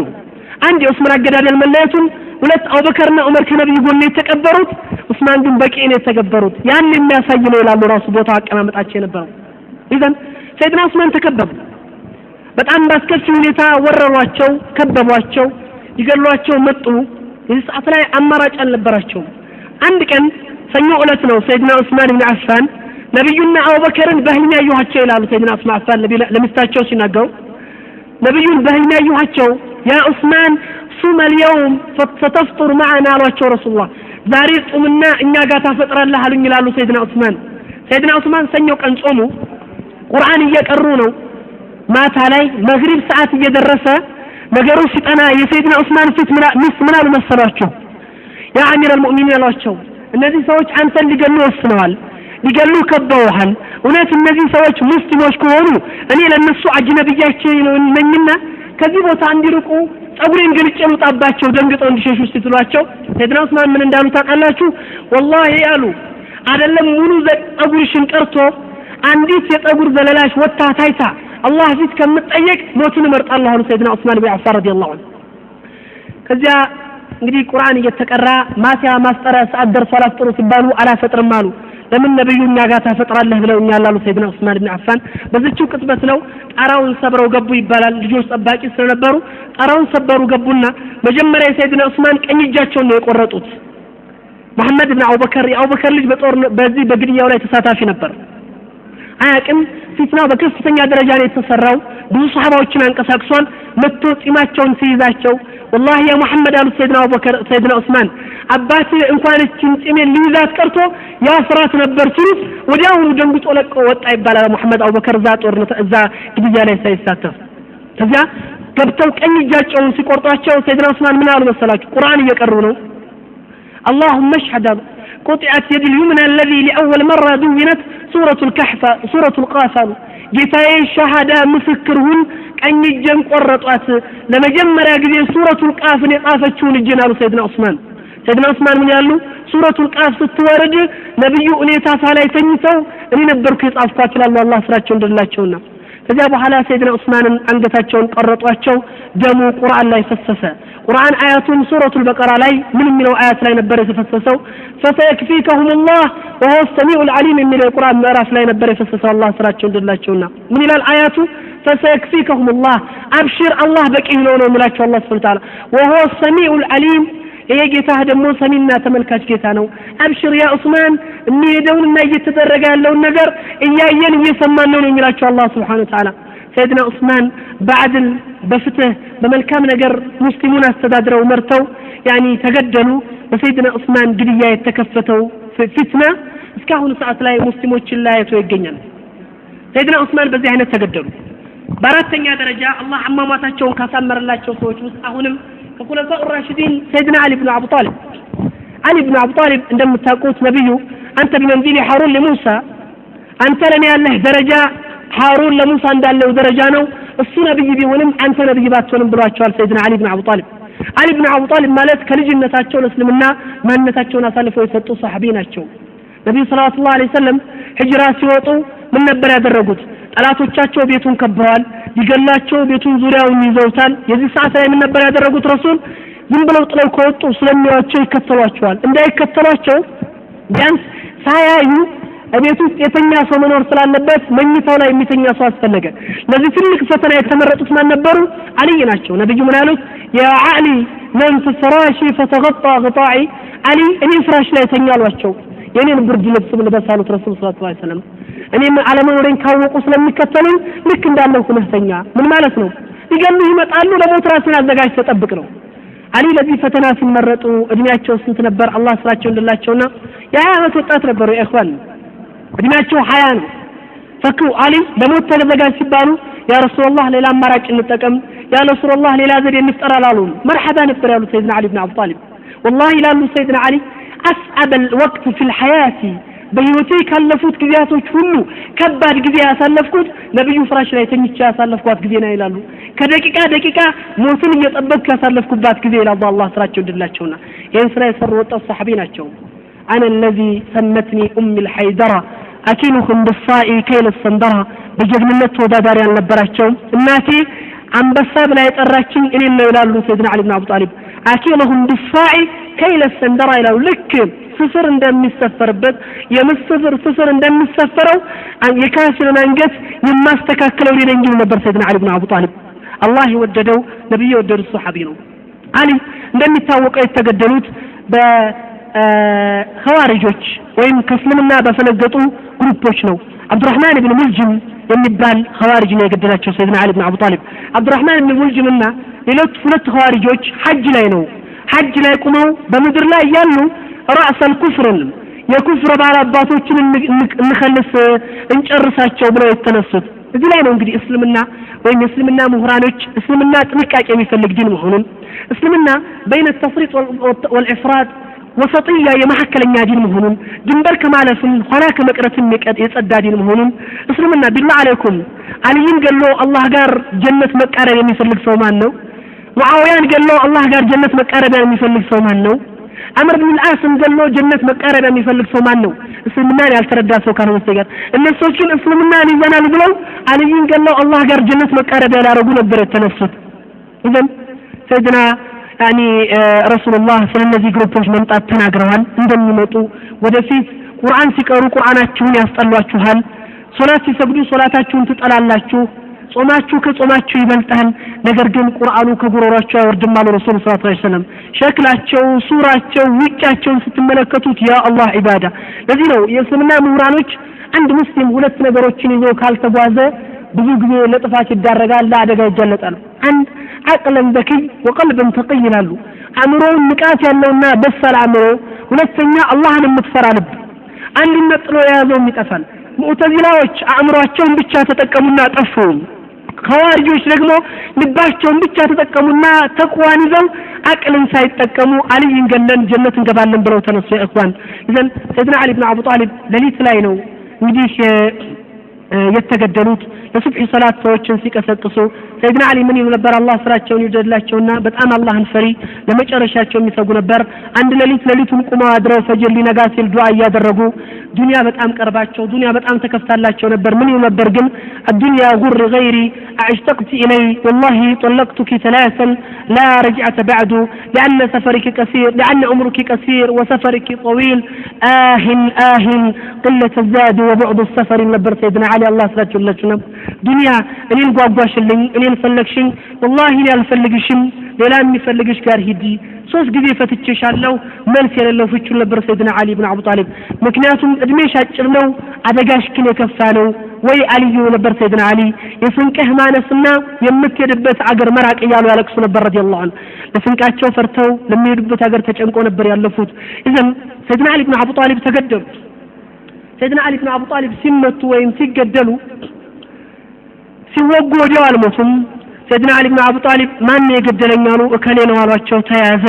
አንድ የዑስማን አገዳደል መለየቱን፣ ሁለት አቡበከርና ዑመር ከነብዩ ጎን የተቀበሩት፣ ዑስማን ግን በቂ ነው የተቀበሩት፣ ያን የሚያሳይ ነው ይላሉ። ራሱ ቦታው አቀማመጣቸው የነበረው። ኢዘን ሰይድና ዑስማን ተከበቡ። በጣም ባስከፊ ሁኔታ ወረሯቸው፣ ከበቧቸው፣ ይገሏቸው መጡ። የዚህ ሰዓት ላይ አማራጭ አልነበራቸውም። አንድ ቀን ሰኞ ዕለት ነው ሰይድና ዑስማን ኢብኑ አፋን ነብዩና አቡበከርን በህልም ያየኋቸው ይላሉ። ሰይድና ዑስማን አፋን ለሚስታቸው ሲናገሩ ነብዩን በህልም ያየኋቸው፣ ያ ዑስማን ሱም አልየውም ፈተፍጡር ማዕና አሏቸው ረሱሉላህ። ዛሬ ጹምና እኛ ጋር ታፈጥራለህ አሉኝ ይላሉ ሰይድና ዑስማን። ሰይድና ዑስማን ሰኞ ቀን ጾሙ፣ ቁርአን እየቀሩ ነው። ማታ ላይ መግሪብ ሰዓት እየደረሰ ነገሩ ሲጠና የሰይድና ዑስማን ፊት ሚስት ምን አሉ መሰሏቸው? ያ አሚር አልሙእሚኒን አሏቸው፣ እነዚህ ሰዎች አንተን ሊገሉ ወስነዋል፣ ሊገሉ ከበውሃል። እውነት እነዚህ ሰዎች ሙስሊሞች ከሆኑ እኔ ለነሱ አጅነብያቸው ነኝና ከዚህ ቦታ እንዲርቁ ጸጉሬን ገልጬ ልውጣባቸው ደንግጠው እንዲሸሹ ስትሏቸው ሰይድና ዑስማን ምን እንዳሉ ታውቃላችሁ? ወላሂ አሉ አይደለም ሙሉ ጸጉርሽን ቀርቶ አንዲት የጸጉር ዘለላሽ ወጥታ ታይታ አላህ ፊት ከምጠየቅ ሞትን እመርጣለሁ አሉ ሰይድና ዑስማን ኢብኑ አፋን ረዲየላሁ ዐንሁ። ከዚያ እንግዲህ ቁርአን እየተቀራ ማስያ ማስጠሪያ ሰዓት ደርሷል አፍጥሩ ሲባሉ አላፈጥርም አሉ። ለምን ነብዩ እኛ ጋር ታፈጥራለህ ብለውኛል አሉ ሰይድና ዑስማን ኢብኑ አፋን። በዚህው ቅጽበት ነው ጣራውን ሰብረው ገቡ ይባላል። ልጆች ጠባቂ ስለነበሩ ጣራውን ሰበሩ ገቡና መጀመሪያ የሰይድና ዑስማን ቀኝ እጃቸውን ነው የቆረጡት። መሐመድ ኢብኑ አቡበከር የአቡበከር ልጅ በጦር በዚህ በግድያው ላይ ተሳታፊ ነበር። አያውቅም። ፊትናው በከፍተኛ ደረጃ ነው የተሰራው። ብዙ ሰሃባዎችን አንቀሳቅሷል። መጥቶ ጺማቸውን ሲይዛቸው ወላሂ ያ መሐመድ አሉት ሰይድና አቡበከር ሰይድና ዑስማን አባትህ እንኳን እችን ጺሜን ሊይዛት ቀርቶ ያስራት ነበር ሲሉት ወዲያውኑ ደንግጦ ለቆ ወጣ ይባላል። መሐመድ አቡበከር እዛ ጦርነት እዛ ግድያ ላይ ሳይሳተፍ። ከዚያ ገብተው ቀኝ እጃቸውን ሲቆርጧቸው ሰይድና ዑስማን ምን አሉ መሰላችሁ? ቁርአን እየቀሩ ነው። اللهم اشهد قطعت يد اليمنى الذي لأول مرة دونت سورة الكهف سورة القاف ጌታዬ ሻሃዳ ምስክር ሁን፣ ቀኝ እጄን ቆረጧት ለመጀመሪያ ጊዜ ሱረቱል ቃፍን የጻፈችውን እጄን አሉ ሰይድና ዑስማን። ሰይድና ዑስማን ምን ያሉ? ሱረቱል ቃፍ ስትወርድ ነብዩ እኔ ታፋ ላይ ተኝተው እኔ ነበርኩ የጻፍኳት ይላሉ። አላህ ስራቸው እንደላቸውና። ከዚያ በኋላ ሰይድና ዑስማንን አንገታቸውን ቆረጧቸው። ደሙ ቁርአን ላይ ፈሰሰ። ቁርአን አያቱን ሱረቱል በቀራ ላይ ምን የሚለው አያት ላይ ነበር የተፈሰሰው? ፈሰየክፊከሁም ላህ ወሁወ ሰሚዑል ዓሊም የሚለው የቁርአን ምዕራፍ ላይ ነበር የፈሰሰው። አላህ ስራቸው እንደላቸውና ምን ይላል አያቱ? ፈሰየክፊከሁም ላህ አብሽር አላህ በቂ ነው ነው የሚላቸው አላህ ሱብሓነሁ ወተዓላ። ወሁወ ሰሚዑል ዓሊም ይሄ ጌታህ ደግሞ ሰሚና ተመልካች ጌታ ነው። አብሽር ያ ዑስማን የሚሄደውንና እየተደረገ ያለውን ነገር እያየን እየሰማን ነው ነው የሚላቸው አላህ ሱብሓነሁ ወተዓላ። ሰይድና ዑስማን በዐድል በፍትህ በመልካም ነገር ሙስሊሙን አስተዳድረው መርተው ያኒ ተገደሉ። በሰይድና ዑስማን ግድያ የተከፈተው ፊትና እስካሁን ሰዓት ላይ ሙስሊሞችን ለያይቶ ይገኛል። ሰይድና ዑስማን በዚህ አይነት ተገደሉ። በአራተኛ ደረጃ አላህ አሟሟታቸውን ካሳመረላቸው ሰዎች ውስጥ አሁንም ከኹለፋኡ ራሺዲን ሰይድና አሊ ብኑ አቡ ጣሊብ። አሊ ብኑ አቡ ጣሊብ እንደምታውቁት ነብዩ አንተ بمنزلة هارون لموسى፣ አንተ ለኔ ያለህ ደረጃ ሃሩን ለሙሳ እንዳለው ደረጃ ነው። እሱ ነብይ ቢሆንም አንተ ነብይ ባትሆንም ብሏቸዋል ሰይድና አሊ ብኑ አቡ ጣሊብ። አሊ ብኑ አቡ ጣሊብ ማለት ከልጅነታቸው ለእስልምና ማንነታቸውን አሳልፈው የሰጡ ሰሐቢ ናቸው። ነብዩ ሰለላሁ ዐለይሂ ወሰለም ሂጅራ ሲወጡ ምን ነበር ያደረጉት? ጠላቶቻቸው ቤቱን ከበዋል፣ ሊገላቸው ቤቱን ዙሪያውን ይዘውታል። የዚህ ሰዓት ላይ ምን ነበር ያደረጉት? ረሱል ዝም ብለው ጥለው ከወጡ ስለሚያዩአቸው ይከተሏቸዋል። እንዳይከተሏቸው ቢያንስ ሳያዩ ቤት ውስጥ የተኛ ሰው መኖር ስላለበት መኝታው ላይ የሚተኛ ሰው አስፈለገ። ለዚህ ትልቅ ፈተና የተመረጡት ማን ነበሩ? አልይ ናቸው። ነብዩ ምን አሉት? يا علي نم في فراشي فتغطى غطائي፣ አሊ እኔ ፍራሽ ላይ ተኛ አሏቸው። የኔን ብርድ ልብስ ልበስ አሉት ረሱል ሰለላሁ ዐለይሂ ወሰለም። እኔም አለመኖሬን ካወቁ ስለሚከተሉኝ ልክ እንዳለው ሁነህ ተኛ። ምን ማለት ነው? ሊገሉህ ይመጣሉ፣ ለሞት ራስን አዘጋጅተህ ጠብቅ ነው። አሊ ለዚህ ፈተና ሲመረጡ እድሜያቸው ስንት ነበር? አላህ ስራቸው እንደላቸውና የ20 ዓመት ወጣት ነበሩ። يا إخوان እድሜያቸው 20 ነው። ፈኩ አሊ ለሞት ተዘጋጅ ሲባሉ يا رسول الله ሌላ አማራጭ እንጠቀም፣ يا رسول الله ሌላ ዘዴ እንፍጠር አላሉም። مرحبا ነበር ያሉት ሰይድና አሊ ብን አቡ ጣሊብ። والله ይላሉ ሰይድና አሊ أصعب الوقت في الحياة፣ በህይወቴ ካለፉት ጊዜያቶች ሁሉ ከባድ ጊዜ ያሳለፍኩት ነብዩ ፍራሽ ላይ ተኝቼ ያሳለፍኳት ጊዜ ነው ይላሉ። ከደቂቃ ደቂቃ ሞትን እየጠበቅኩ ያሳለፍኩባት ጊዜ ይላሉ። አላህ ስራቸው እንድላቸውና ይህን ስራ የሰሩ ወጣት ሰሐቢ ናቸው። أنا الذي سمتني أمي الحيدرة أكيلهم بالصاع كيل السندرة። በጀግንነት ተወዳዳሪ አልነበራቸውም። እናቴ አንበሳ ብላ የጠራችኝ እኔን ነው ይላሉ ሰይድና አሊ ብን አቡ ጣሊብ። أكيلهم بالصاع كيل السندرة ይላሉ። ልክ ስፍር እንደሚሰፈርበት የምስፍር ስፍር እንደሚሰፈረው የካፊርን አንገት የማስተካከለው እኔ ነኝ ይሉ ነበር ሰይድና አሊ ብን አቡ ጣሊብ። አላህ የወደደው ነብዩ የወደዱት ሰሐቢ ነው። አሊ እንደሚታወቀው የተገደሉት በኸዋሪጆች ወይም ከእስልምና በፈነገጡ ግሩፖች ነው። አብዱራህማን ብን ሙልጅም የሚባል ኸዋሪጅ ነው የገደላቸው ሰይድና አሊ ብን አቡ ጣሊብ። አብዱራህማን ብን ሙልጅም እና ሌሎች ሁለት ኸዋሪጆች ሐጅ ላይ ነው ሐጅ ላይ ቁመው በምድር ላይ ያሉ رأس الكفر የኩፍር ባላባቶችን እንከልስ እንጨርሳቸው ብለው የተነሱት። እዚህ ላይ ነው እንግዲህ እስልምና ወይም የእስልምና ምሁራኖች እስልምና ጥንቃቄ የሚፈልግ ዲን መሆኑን፣ እስልምና بين التفريط والإفراط وسطية የመካከለኛ ዲን መሆኑን፣ ድንበር ከማለፍም ኋላ ከመቅረትም የጸዳ ዲን መሆኑን። እስልምና بالله عليكم አልይን ገሎ አላህ ጋር ጀነት መቃረብ የሚፈልግ ሰው ማን ነው? ሙዓዊያን ገሎ አላህ ጋር ጀነት መቃረቢያ የሚፈልግ ሰው ማን ነው? አምር ብን አልዓስን ገሎ ጀነት መቃረቢያ የሚፈልግ ሰው ማን ነው? እስልምናን ያልተረዳ ሰው ካልሆነ በስተቀር። እነሱን እስልምናን ይዘናል ብለው አልይን ገለው አላህ ጋር ጀነት መቃረቢያ ሊያደርጉ ነበር የተነሱት። إذن ሰይድና يعني ረሱሉላህ ስለነዚህ ግሩፖች መምጣት ተናግረዋል። እንደሚመጡ ወደፊት ቁርአን ሲቀሩ ቁርአናችሁን ያስጠሏችኋል፣ ሶላት ሲሰግዱ ሶላታችሁን ትጠላላችሁ፣ ጾማችሁ ከጾማችሁ ይበልጣል፣ ነገር ግን ቁርአኑ ከጉሮሯቸው አይወርድም አሉ ረሱል ሰለላሁ ዐለይሂ ወሰለም። ሸክላቸው፣ ሱራቸው፣ ውጫቸውን ስትመለከቱት ያ አላህ ዒባዳ። ለዚህ ነው የእስልምና ምሁራኖች አንድ ሙስሊም ሁለት ነገሮችን ይዞ ካልተጓዘ ብዙ ጊዜ ለጥፋት ይዳረጋል፣ ለአደጋ ይጋለጣል። አንድ አቅለን ዘኪይ ወቀልበን ተቅይ ይላሉ። አእምሮውን ንቃት ያለውና በሳል አእምሮ፣ ሁለተኛ አላህን የምትፈራ ልብ። አንዱን ነጥሎ የያዘውም ይጠፋል። ሙዕተዚላዎች አእምሯቸውን ብቻ ተጠቀሙና ጠፉ። ኸዋሪጆች ደግሞ ልባቸውን ብቻ ተጠቀሙና ተቅዋን ይዘው አቅልን ሳይጠቀሙ አልይን ገለን ጀነት እንገባለን ብለው ተነሱ። يا إخوان إذن ሰይድና አሊ ብን አቡ ጣሊብ ሌሊት ላይ ነው እንግዲህ የተገደሉት። ለሱብሒ ሰላት ሰዎችን ሲቀሰቅሱ ሰይድና አሊ ምን ይሉ ነበር? አላህ ስራቸውን ይውደድላቸውና በጣም አላህን ፈሪ ለመጨረሻቸው የሚሰጉ ነበር። አንድ ሌሊት ሌሊቱን ቁመው አድረው ፈጅር ሊነጋ ሲል ዱዓ እያደረጉ ዱንያ በጣም ቀርባቸው ዱንያ በጣም ተከፍታላቸው ነበር። ምን ይሉ ነበር ግን? الدنيا غر غيري أشتقت إلي والله طلقتك ثلاثا لا رجعة بعد لأن سفرك قصير لأن عمرك قصير وسفرك طويل آه آه قلة الزاد وبعد السفر ነበር ሰይድና አሊ አላህ ስራቸው ይውደድላቸው። ዱንያ እኔን ጓጓሽልኝ፣ እኔን ፈለግሽኝ፣ ወላሂ እኔ አልፈልግሽም፣ ሌላ የሚፈልግሽ ጋር ሂጂ፣ ሶስት ጊዜ ፈትቼሻለሁ፣ መልስ የሌለው ፍቹን ነበር ሰይድና አሊ ብን አቡ ጣሊብ። ምክንያቱም እድሜሽ አጭር ነው፣ አደጋሽ ግን የከፋ ነው። ወይ አልዩ ነበር ሰይድና አሊ የስንቅህ ማነስና የምትሄድበት አገር መራቅ እያሉ ያለቅሱ ነበር ረዲየላሁ ዐንሁ። ለስንቃቸው ፈርተው ለሚሄዱበት አገር ተጨንቆ ነበር ያለፉት። إذن ሰይድና አሊ ብን አቡ ጣሊብ ተገደሉ። ሰይድና አሊ ብን አቡ ጣሊብ ሲመቱ ወይም ሲገደሉ ሲወጉ ወዲያው አልሞቱም። ሰይድና አሊ ብን አቡ ጣሊብ ማን የገደለኝ አሉ። እከሌ ነው አሏቸው። ተያዘ።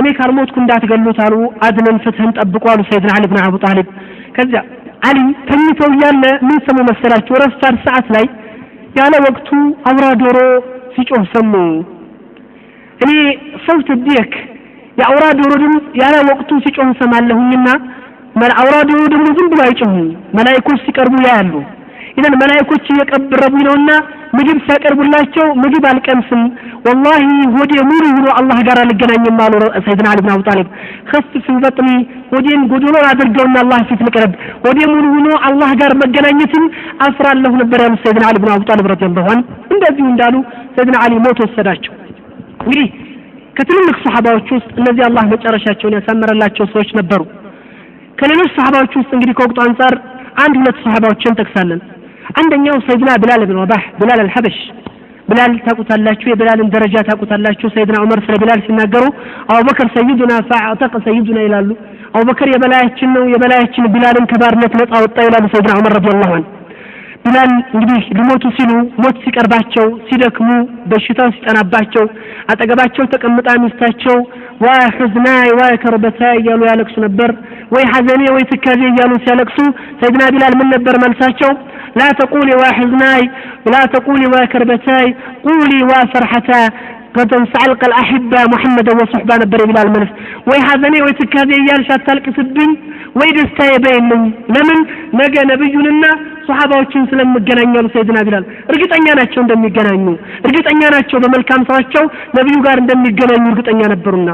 እኔ ካልሞትኩ እንዳትገሉት አሉ። አድንን ፍትህን ጠብቁ አሉ ሰይድና አሊ ብን አቡ ጣሊብ። ከዚያ አሊ ተኝተው እያለ ምን ሰሙ መሰላችሁ? ረፋድ ሰዓት ላይ ያለ ወቅቱ አውራ ዶሮ ሲጮህ ሰሙ። እኔ صوت الديك የአውራ ዶሮ ድምፅ ያለ ወቅቱ ሲጮህ እሰማለሁኝና አውራ ዶሮ ደግሞ ዝም ብሎ አይጮህም፣ መላኢኮች ሲቀርቡ ያያሉ። إذن መላኢኮች እየቀረቡ ነውና ምግብ ሲያቀርቡላቸው ምግብ አልቀምስም፣ ወላሂ ሆዴ ሙሉ ሆኖ አላህ ጋር አልገናኝም አሉ ሰይድና አሊ ብን አቡ ጣሊብ። خف بطني ሆዴን ጎዶሎ አድርገውና አላህ ፊት ልቅረብ፣ ሆዴ ሙሉ ሆኖ አላህ ጋር መገናኘትን አፍራለሁ ነበር ያሉት ሰይድና አሊ ብን አቡ ጣሊብ رضي الله عنه። እንደዚሁ እንዳሉ ሰይድና አሊ ሞት ወሰዳቸው። እንግዲህ ከትልልቅ ሰሃባዎች ውስጥ እነዚህ አላህ መጨረሻቸውን ያሳመረላቸው ሰዎች ነበሩ። ከሌሎች ሰሃባዎች ውስጥ እንግዲህ ከወቅቱ አንጻር አንድ ሁለት ሰሃባዎችን እንጠቅሳለን። አንደኛው ሰይድና ቢላል ብን ረባህ፣ ቢላል አልሐበሽ። ቢላል ታውቁታላችሁ፣ የቢላልን ደረጃ ታውቁታላችሁ። ሰይድና ዑመር ስለ ቢላል ሲናገሩ አቡበከር سيدنا فأعتق سيدنا ይላሉ። አቡበከር የበላያችን ነው፣ የበላያችን ቢላልን ከባርነት ነፃ ወጣ ይላሉ ሰይድና ዑመር رضي الله عنه። ቢላል እንግዲህ ሊሞቱ ሲሉ ሞት ሲቀርባቸው ሲደክሙ በሽታው ሲጠናባቸው አጠገባቸው ተቀምጣ ሚስታቸው وا حزناي وا كربتاي እያሉ ያለቅሱ ነበር። ወይ ሐዘኔ ወይ ትካዜ እያሉ ሲያለቅሱ ሰይድና ቢላል ምን ነበር መልሳቸው? لا تقولي وا حزناي لا تقولي وا كربتاي قولي وا فرحتا غدا سألقى الأحبة محمدا وصحبه ነበር የቢላል መልስ። ወይ ሐዘኔ ወይ ትካዜ እያልሽ አታልቅስብኝ፣ ወይ ደስታዬ በይልኝ። ለምን ነገ ነብዩንና ሶሐባዎችን ስለምገናኝ አሉ ሰይድና ቢላል። እርግጠኛ ናቸው እንደሚገናኙ፣ እርግጠኛ ናቸው በመልካም ስራቸው ነብዩ ጋር እንደሚገናኙ እርግጠኛ ነበሩና።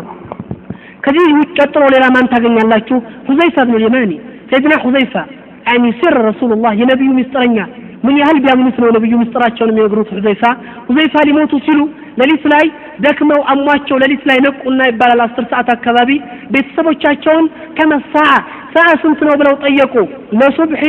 ከዚህ ውጭ ቀጥሎ ሌላ ማን ታገኛላችሁ? ሁዘይፋ ብን ልየማኒ። ሰይድና ሁዘይፋ يعني سر رسول الله የነብዩ ምስጢረኛ። ምን ያህል ቢያምኑት ነው ነብዩ ምስጢራቸውን የሚነግሩት? ሁዘይፋ ሁዘይፋ ሊሞቱ ሲሉ ሌሊት ላይ ደክመው አሟቸው ሌሊት ላይ ነቁና ይባላል 10 ሰዓት አካባቢ ቤተሰቦቻቸውን كم الساعة ሰዓ ስንት ነው ብለው ጠየቁ። ለሱብሒ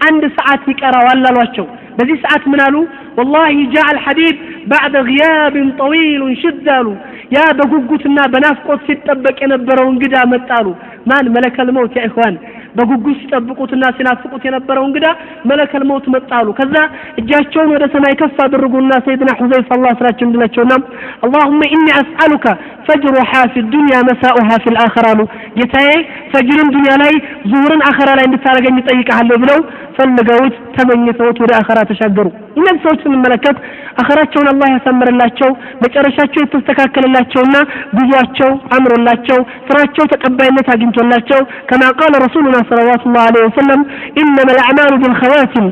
1 ሰዓት ይቀረዋል አሏቸው። በዚህ ሰዓት ምን አሉ? والله جاء الحبيب بعد غياب طويل ሽድ አሉ። ያ በጉጉትና በናፍቆት ሲጠበቅ የነበረው እንግዳ መጣ አሉ። ማን? ملك الموت يا إخوان። በጉጉት ሲጠብቁትና ሲናፍቁት የነበረው እንግዳ ملك الموت መጣ አሉ። ከዛ እጃቸውን ወደ ሰማይ ከፍ አደረጉና ሰይድና ሁዘይፋ አላህ ስራቸው እንዲላቸውና اللهم إني أسألك فجرها في الدنيا مساؤها في الآخرة አሉ። ጌታዬ ፈጅርን ዱንያ ላይ ዙሁርን አኸራ ላይ እንድታረገኝ እጠይቅሃለሁ ብለው ፈልገውት ተመኝተውት ወደ አኸራ ተሻገሩ። እነዚህ ሰዎች ስንመለከት አኸራቸውን አላህ ያሳመረላቸው፣ መጨረሻቸው የተስተካከለላቸውና ጉዟቸው አምሮላቸው ስራቸው ተቀባይነት አግኝቶላቸው كما قال رسولنا صلوات الله عليه وسلم إنما الأعمال بالخواتم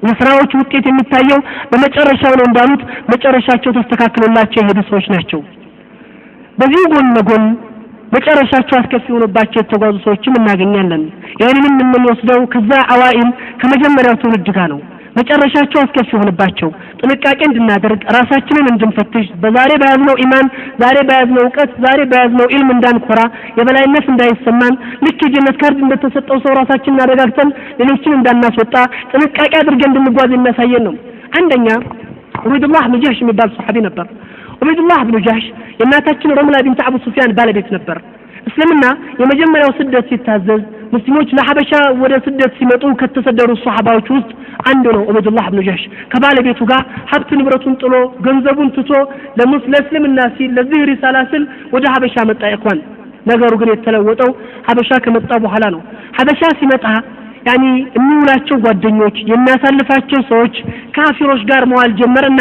የስራዎች ውጤት የሚታየው በመጨረሻው ነው እንዳሉት መጨረሻቸው ተስተካክሎላቸው የሄዱ ሰዎች ናቸው። በዚህ ጎን ለጎን መጨረሻቸው አስከፊ ሆኖባቸው የተጓዙ ሰዎችም እናገኛለን። ይህንንም የምንወስደው ከዛ አዋኢል ከመጀመሪያው ትውልድ ጋር ነው። መጨረሻቸው አስከፊ ሆነባቸው ጥንቃቄ እንድናደርግ ራሳችንን እንድንፈትሽ በዛሬ በያዝነው ኢማን፣ ዛሬ በያዝነው እውቀት፣ ዛሬ በያዝነው ኢልም እንዳንኮራ፣ የበላይነት እንዳይሰማን፣ ልክ የጀነት ካርድ እንደተሰጠው ሰው ራሳችንን አረጋግተን ሌሎችን እንዳናስወጣ ጥንቃቄ አድርገን እንድንጓዝ የሚያሳየን ነው። አንደኛ ዑበይዱላህ ብን ጀህሽ የሚባል ሶሐቢ ነበር። ዑበይዱላህ ብን ጀህሽ የእናታችን ረምላ ቢንት አቡ ሱፊያን ባለቤት ነበር። እስልምና የመጀመሪያው ስደት ሲታዘዝ ሙስሊሞች ለሐበሻ ወደ ስደት ሲመጡ ከተሰደሩ ሶሐባዎች ውስጥ አንዱ ነው ዑበይዱላህ ብን ጀህሽ። ከባለቤቱ ጋር ሀብት ንብረቱን ጥሎ ገንዘቡን ትቶ ለእስልምና ሲል ለዚህ ሪሳላ ሲል ወደ ሐበሻ መጣ። إخوان ነገሩ ግን የተለወጠው ሐበሻ ከመጣ በኋላ ነው። ሐበሻ ሲመጣ يعني የሚውላቸው ጓደኞች የሚያሳልፋቸው ሰዎች ካፊሮች ጋር መዋል ጀመረና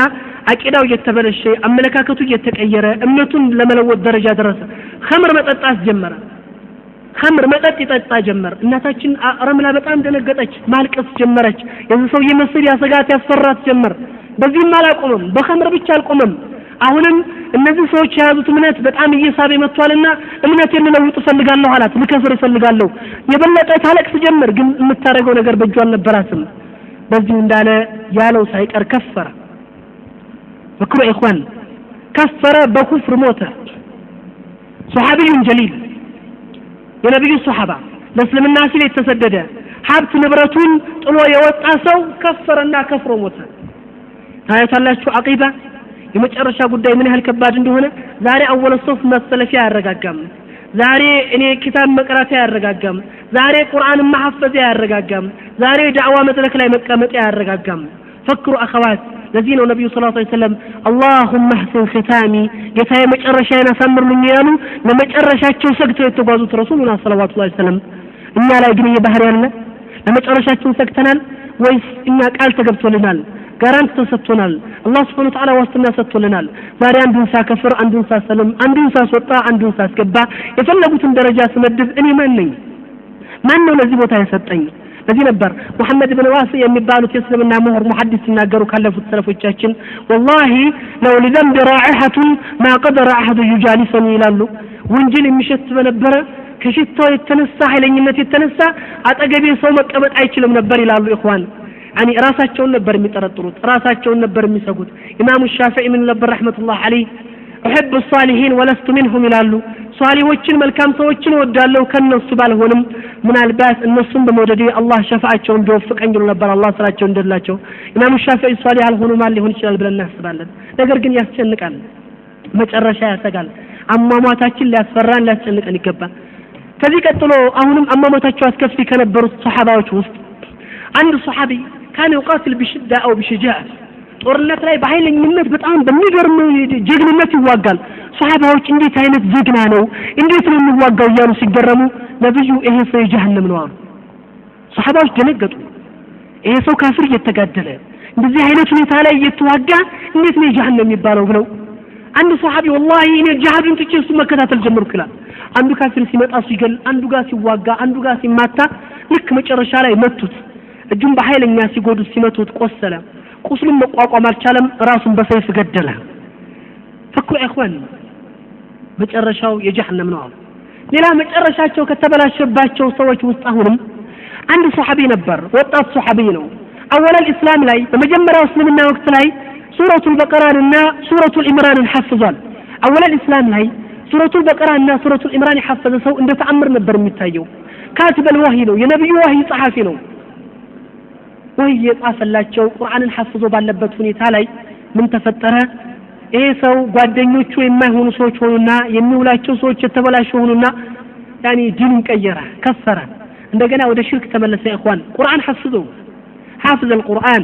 አቂዳው እየተበለሸ አመለካከቱ እየተቀየረ እምነቱን ለመለወጥ ደረጃ ደረሰ። ኸምር መጠጣት ጀመረ። ኸምር መጠጥ ይጠጣ ጀመር። እናታችን ረምላ በጣም ደነገጠች፣ ማልቀስ ጀመረች። የዚህ ሰውዬ መስል ያሰጋት ያስፈራት ጀመር። በዚህም አላቆመም፣ በኸምር ብቻ አልቆመም። አሁንም እነዚህ ሰዎች የያዙት እምነት በጣም እየሳበ መጥቷልና እምነቴን ልለውጥ እፈልጋለሁ አላት። ልከፍር እፈልጋለሁ። የበለጠ ታለቅስ ጀመር። ግን የምታደርገው ነገር በእጇ አልነበራትም። በዚሁ እንዳለ ያለው ሳይቀር ከፈረ። فكروا إخوان፣ ከፈረ፣ በኩፍር ሞተ። صحابي جليل የነብዩ ሶሐባ ለእስልምና ሲል የተሰደደ ሀብት ንብረቱን ጥሎ የወጣ ሰው ከፈረና ከፍሮ ሞተ። ታያታላችሁ አቂባ የመጨረሻ ጉዳይ ምን ያህል ከባድ እንደሆነ። ዛሬ أول صف መሰለፊያ አያረጋጋም። ዛሬ እኔ ኪታብ መቅራት አያረጋጋም። ዛሬ ቁርአን ማሐፈዝ አያረጋጋም። ዛሬ ዳዕዋ መድረክ ላይ መቀመጥ አያረጋጋም። فكروا أخوات ለዚህ ነው ነብዩ ሰለላሁ ዐለይሂ ወሰለም አላሁመ አህሲን ኺታሚ፣ ጌታዬ መጨረሻዬን አሳምርልኝ ያሉ ለመጨረሻቸው ሰግተው የተጓዙት ረሱሉና ሰለላሁ ዐለይሂ ወሰለም። እኛ ላይ ግን ይሄ ባህሪ አለ? ለመጨረሻችን ሰግተናል ወይስ እኛ ቃል ተገብቶልናል? ጋራንቲ ተሰጥቶናል። አላህ ሱብሓነሁ ወተዓላ ዋስትና ሰጥቶልናል። ዛሬ አንዱን ሳከፍር፣ አንዱን ሳሰልም፣ አንዱን ሳስወጣ፣ አንዱን ሳስገባ፣ የፈለጉትን ደረጃ ስመድብ እኔ ማን ነኝ? ማን ነው ለዚህ ቦታ የሰጠኝ? ለዚህ ነበር ሙሐመድ ብን ዋሲ የሚባሉት የእስልምና ምሁር ሙሐዲስ ሲናገሩ ካለፉት ሰለፎቻችን والله لو للذنب رائحة ما قدر أحد يجالسني ይላሉ። ወንጀል የሚሸት በነበረ ከሽታው የተነሳ ኃይለኝነት የተነሳ አጠገቤ ሰው መቀመጥ አይችልም ነበር ይላሉ። إخوان يعني ራሳቸውን ነበር የሚጠረጥሩት፣ ራሳቸውን ነበር የሚሰጉት። ኢማሙ ሻፊዒ ምን ነበር رحمة الله عليه أحب الصالحين ولست منهم ይላሉ። ሷሊሆችን መልካም ሰዎችን እወዳለሁ ከነሱ ባልሆንም ምናልባት እነሱን በመውደዴ አላህ ሸፋዓቸውን ቢወፍቀኝ ይሉ ነበር። አላህ ስራቸው እንደላቸው። ኢማሙ ሻፊዒ ሷሊህ አልሆኑ ማን ሊሆን ይችላል ብለን እናስባለን። ነገር ግን ያስጨንቃል፣ መጨረሻ ያሰጋል። አሟሟታችን ሊያስፈራን ሊያስጨንቀን ይገባል። ከዚህ ቀጥሎ አሁንም አሟሟታቸው አስከፊ ከነበሩት ሰሐባዎች ውስጥ አንድ ሰሐቢ كان يقاتل بشدة أو بشجاعة፣ ጦርነት ላይ በኃይለኝነት በጣም በሚገርም ጀግንነት ይዋጋል። ሰሐባዎች እንዴት አይነት ጀግና ነው፣ እንዴት ነው የሚዋጋው እያሉ ሲገረሙ ነብዩ ይሄ ሰው የጀሃነም ነው አሉ። ሰሐባዎች ደነገጡ። ይሄ ሰው ካፍር እየተጋደለ እንደዚህ አይነት ሁኔታ ላይ እየተዋጋ እንዴት ነው የጀሃነም የሚባለው ብለው አንድ ሰሐቢ والله እኔ ጂሃዱን ትቼ እሱ መከታተል ጀመርኩ ይላል። አንዱ ካፊር ሲመጣ ሲገል፣ አንዱ ጋር ሲዋጋ፣ አንዱ ጋር ሲማታ፣ ልክ መጨረሻ ላይ መቱት። እጁን በኃይለኛ ሲጎዱት ሲመቱት ቆሰለ። ቁስሉን መቋቋም አልቻለም። ራሱን በሰይፍ ገደለ። فكروا إخوان መጨረሻው የጀሃነም ነው አሉ። ሌላ መጨረሻቸው ከተበላሸባቸው ሰዎች ውስጥ አሁንም አንድ ሶሐቢ ነበር። ወጣት ሶሐቢ ነው። أول الإسلام ላይ በመጀመሪያው እስልምና ወቅት ላይ ሱረቱል በቀራንና ሱረቱል ኢምራንን ሐፍዟል። أول الإسلام ላይ ሱረቱል በቀራና ሱረቱል ኢምራን የሐፈዘ ሰው እንደ ተአምር ነበር የሚታየው። كاتب الوحي ነው፣ የነብዩ ወህይ ጸሐፊ ነው። ወህይ የጻፈላቸው ቁርአንን ሐፍዞ ባለበት ሁኔታ ላይ ምን ተፈጠረ? ይሄ ሰው ጓደኞቹ የማይሆኑ ሰዎች ሆኑና የሚውላቸው ሰዎች የተበላሹ ሆኑና يعني ዲኑን ቀየረ፣ ከፈረ። እንደገና ወደ ሽርክ ተመለሰ። إخوان ቁርአን ሐፍዞ حافظ القرآن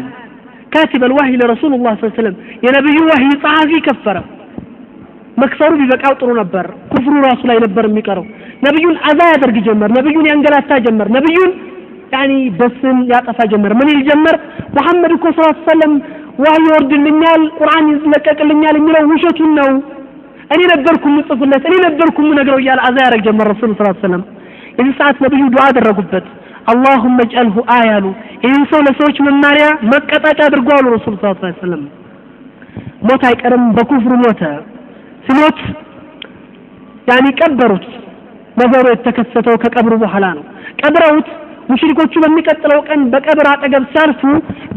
كاتب الوحي لرسول الله صلى الله عليه وسلم የነብዩ ወህይ ጸሐፊ ከፈረ። መክፈሩ ቢበቃው ጥሩ ነበር። ኩፍሩ ራሱ ላይ ነበር የሚቀረው። ነብዩን አዛ ያደርግ ጀመር። ነብዩን ያንገላታ ጀመር። ነብዩን يعني በስም ያጠፋ ጀመር። ምን ይል ጀመር? ሙሐመድ እኮ صلى الله عليه وسلم ወህይ ይወርድልኛል፣ ቁርአን ይለቀቅልኛል የሚለው ውሸቱን ነው። እኔ ነበርኩ የምጽፍለት፣ እኔ ነበርኩ የምነግረው እያለ አዛ ያደርግ ጀመር ረሱል صلى الله عليه وسلم። የዚህ ሰዓት ነብዩ ዱዓ አደረጉበት። اللهم اجعله آية አሉ። ይህን ሰው ለሰዎች መማሪያ መቀጣጫ አድርጎ አሉ ረሱል صلى الله عليه وسلم። ሞት አይቀርም፣ በኩፍሩ ሞተ። ሲሞት يعني ቀበሩት። ነገሩ የተከሰተው ከቀብሩ በኋላ ነው። ቀብረውት ሙሽሪኮቹ በሚቀጥለው ቀን በቀብር አጠገብ ሲያልፉ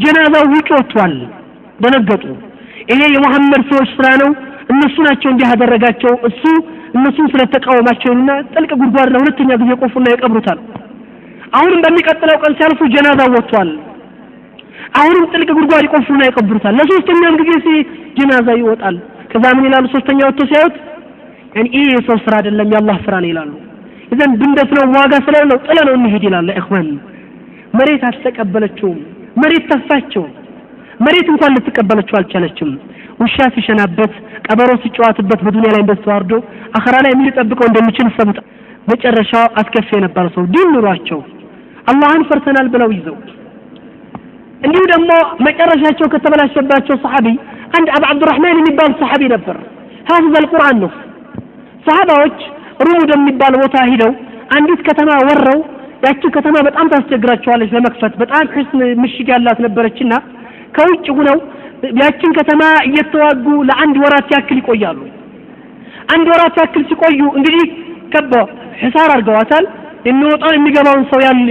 ጀናዛው ውጭ ወጥቷል። ደነገጡ። ይሄ የመሐመድ ሰዎች ስራ ነው፣ እነሱ ናቸው እንዲህ ያደረጋቸው፣ እሱ እነሱን ስለተቃወማቸውና ጥልቅ ጉድጓድ ለሁለተኛ ጊዜ ቆፉና ይቀብሩታል። አሁንም በሚቀጥለው ቀን ሲያልፉ ጀናዛው ወጥቷል። አሁንም ጥልቅ ጉድጓድ ይቆፍሩና ይቀብሩታል። ለሶስተኛም ጊዜ ጀናዛ ይወጣል። ከዛ ምን ይላሉ? ሶስተኛ ወጥቶ ሲያዩት يعني ይሄ የሰው ስራ አይደለም የአላህ ስራ ነው ይላሉ። إذن ብንደፍነው ዋጋ ስለሌለው ጥለነው እንሂድ ይላሉ። إخوان መሬት አልተቀበለችውም። መሬት ተፋቸው። መሬት እንኳን ልትቀበለችው አልቻለችም። ውሻ ሲሸናበት፣ ቀበሮ ሲጫወትበት በዱንያ ላይ እንደተዋርዶ አኸራ ላይ ምን ሊጠብቀው እንደሚችል ሰቡት። መጨረሻው አስከፊ የነበረ ሰው ዲን ኑሯቸው አላህን ፈርተናል ብለው ይዘው እንዲሁ ደግሞ መጨረሻቸው ከተበላሸባቸው ሰሐቢ አንድ አብ አብዱራህማን የሚባል ሰሐቢ ነበር። حافظ القرآن ነው። ሰሐባዎች ሩም ወደሚባል ቦታ ሂደው አንዲት ከተማ ወረው ያቺ ከተማ በጣም ታስቸግራቸዋለች ለመክፈት በጣም حصن ምሽግ ያላት ነበረችና ከውጭ ሆነው ያችን ከተማ እየተዋጉ ለአንድ ወራት ያክል ይቆያሉ። አንድ ወራት ያክል ሲቆዩ እንግዲህ ከበው حصار አድርገዋታል። የሚወጣው የሚገባውን ሰው ያሉ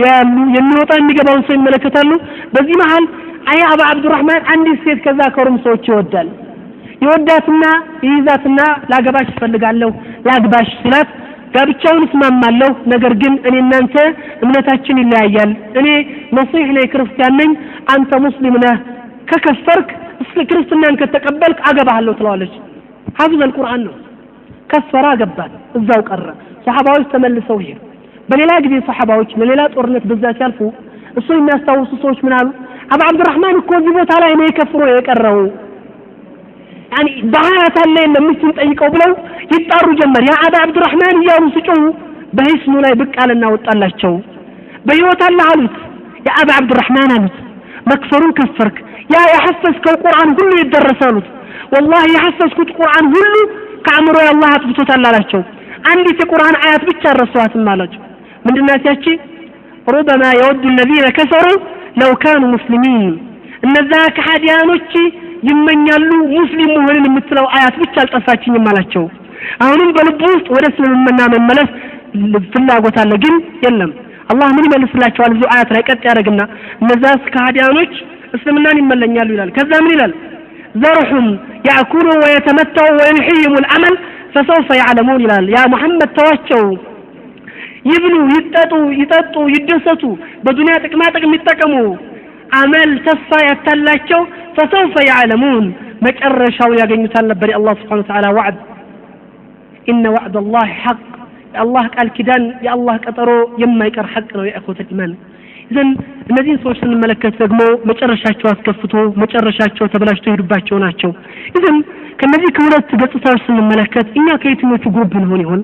የሚወጣው የሚገባውን ሰው ይመለከታሉ። በዚህ መሃል አይ አባ አብዱራህማን አንዲት ሴት ከዛ ከሩም ሰዎች ይወዳል። ይወዳትና ይይዛትና ላገባሽ እፈልጋለሁ ላግባሽ ሲላት ጋብቻውን እስማማለሁ፣ ነገር ግን እኔ እናንተ እምነታችን ይለያያል። እኔ መሲህ ነኝ፣ ክርስቲያን ነኝ፣ አንተ ሙስሊም ነህ። ከከፈርክ ክርስትናን ከተቀበልክ አገባሃለሁ ትለዋለች። حافظ القرآن ነው። ከፈረ፣ አገባት፣ እዛው ቀረ። ሰሐባዎች ተመልሰው ሄዱ። በሌላ ጊዜ ሰሐባዎች ለሌላ ጦርነት በዛ ሲያልፉ እሱ የሚያስታውሱ ሰዎች ምን አሉ? አባ አብዱራህማን እኮ እዚህ ቦታ ላይ ነው የከፍሮ የቀረው፣ ያኒ በሀያት አለ የለም እስቲ እንጠይቀው ብለው ይጣሩ ጀመር። ያ አባ አብዱራህማን እያሉ ሲጮሁ በሂስኑ ላይ ብቅ አለና ወጣላቸው። በህይወት አለ አሉት። ያ አባ አብዱራህማን አሉት፣ መክፈሩን ከፈርክ፣ ያ የሐፈዝከው ቁርአን ሁሉ የደረሰ አሉት። ወላሂ የሐፈዝኩት ቁርአን ሁሉ ከአእምሮ አላህ አጥፍቶታል አላቸው። አንዲት የቁርአን አያት ብቻ አልረሳኋትም አላቸው። ምንድናት ያቺ? ሩበማ የወዱ الذين كفروا لو كانوا مسلمين፣ እነዛ ከሃዲያኖች ይመኛሉ ሙስሊም መሆንን የምትለው አያት ብቻ አልጠፋችኝም አላቸው። አሁንም በልቡ ውስጥ ወደ እስልምና መመለስ ፍላጎት አለ፣ ግን የለም። አላህ ምን ይመልስላቸዋል? እዚሁ አያት ላይ ቀጥ ያደርግና እነዛ ከሃዲያኖች እስልምናን ይመለኛሉ ይላል። ከዛ ምን ይላል? ዘርሁም ያእኩሉ ወየተመተዑ ወዩልሒሂሙ ልአመል ፈሰውፈ ያዕለሙን ይላል። ያ ሙሐመድ ተዋቸው፣ ይብሉ፣ ይጠጡ፣ ይጠጡ፣ ይደሰቱ፣ በዱንያ ጥቅማ ጥቅም ይጠቀሙ፣ አመል ተስፋ ያታላቸው፣ ፈሰውፈ ያዕለሙን መጨረሻውን ያገኙታል ነበር የአላህ ስብሓነ ወተዓላ ዋዕድ። ኢነ ወዕድ አላህ ሐቅ፣ የአላህ ቃል ኪዳን የአላህ ቀጠሮ የማይቀር ሐቅ ነው። የእኽወተ ኢማን ኢዘን እነዚህን ሰዎች ስንመለከት ደግሞ መጨረሻቸው አስከፍቶ መጨረሻቸው ተበላሽቶ የሄዱባቸው ናቸው። ኢዘን ከነዚህ ከሁለት ገጽታዎች ስንመለከት እኛ ከየትኞቹ group እንሆን ይሆን?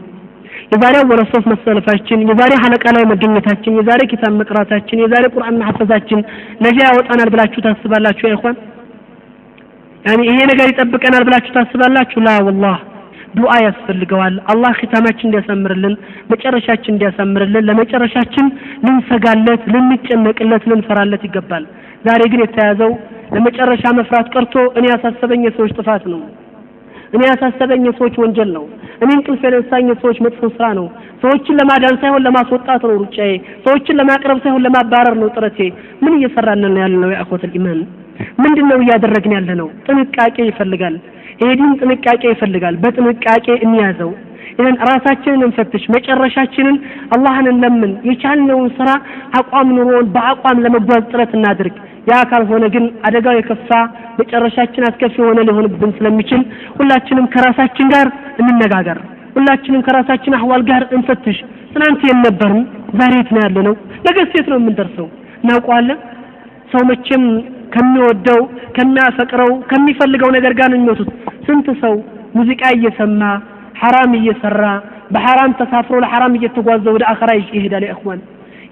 የዛሬው ወረሶፍ መሰለፋችን፣ የዛሬ ሐለቃ ላይ መገኘታችን፣ የዛሬ ኪታብ መቅራታችን፣ የዛሬ ቁርአን መሐፈዛችን ነጃ ያወጣናል ብላችሁ ታስባላችሁ? يا إخوان ያኒ ይሄ ነገር ይጠብቀናል ብላችሁ ታስባላችሁ? لا والله ዱዓ ያስፈልገዋል። አላህ ኺታማችን እንዲያሳምርልን፣ መጨረሻችን እንዲያሳምርልን፣ ለመጨረሻችን ልንሰጋለት፣ ልንጨነቅለት፣ ልንፈራለት ይገባል። ዛሬ ግን የተያዘው ለመጨረሻ መፍራት ቀርቶ እኔ ያሳሰበኝ የሰዎች ጥፋት ነው። እኔ ያሳሰበኝ የሰዎች ወንጀል ነው። እኔ እንቅልፍ የነሳኝ የሰዎች መጥፎ ስራ ነው። ሰዎችን ለማዳን ሳይሆን ለማስወጣት ነው ሩጫዬ። ሰዎችን ለማቅረብ ሳይሆን ለማባረር ነው ጥረቴ። ምን እየሰራን ነው ያለነው? يا إخوة الإيمان ምንድነው እያደረግን ያለነው? ጥንቃቄ ይፈልጋል። ይሄ ዲን ጥንቃቄ ይፈልጋል። በጥንቃቄ እንያዘው። ኢዘን ራሳችንን እንፈትሽ፣ መጨረሻችንን አላህን እንለምን። የቻልነውን ስራ አቋም ኑሮን በአቋም ለመጓዝ ጥረት እናድርግ። ያ ካልሆነ ግን አደጋው የከፋ መጨረሻችን አስከፊ የሆነ ሊሆንብን ስለሚችል ሁላችንም ከራሳችን ጋር እንነጋገር። ሁላችንም ከራሳችን አህዋል ጋር እንፈትሽ። ትናንት የት ነበርን? ዛሬ የት ነው ያለነው? ነገስ የት ነው የምንደርሰው? እናውቀዋለን። ሰው መቼም ከሚወደው ከሚያፈቅረው ከሚፈልገው ነገር ጋር ነው የሚሞቱት። ስንት ሰው ሙዚቃ እየሰማ ሐራም እየሰራ በሐራም ተሳፍሮ ለሐራም እየተጓዘ ወደ አኸራ ይሄዳል። يا إخوان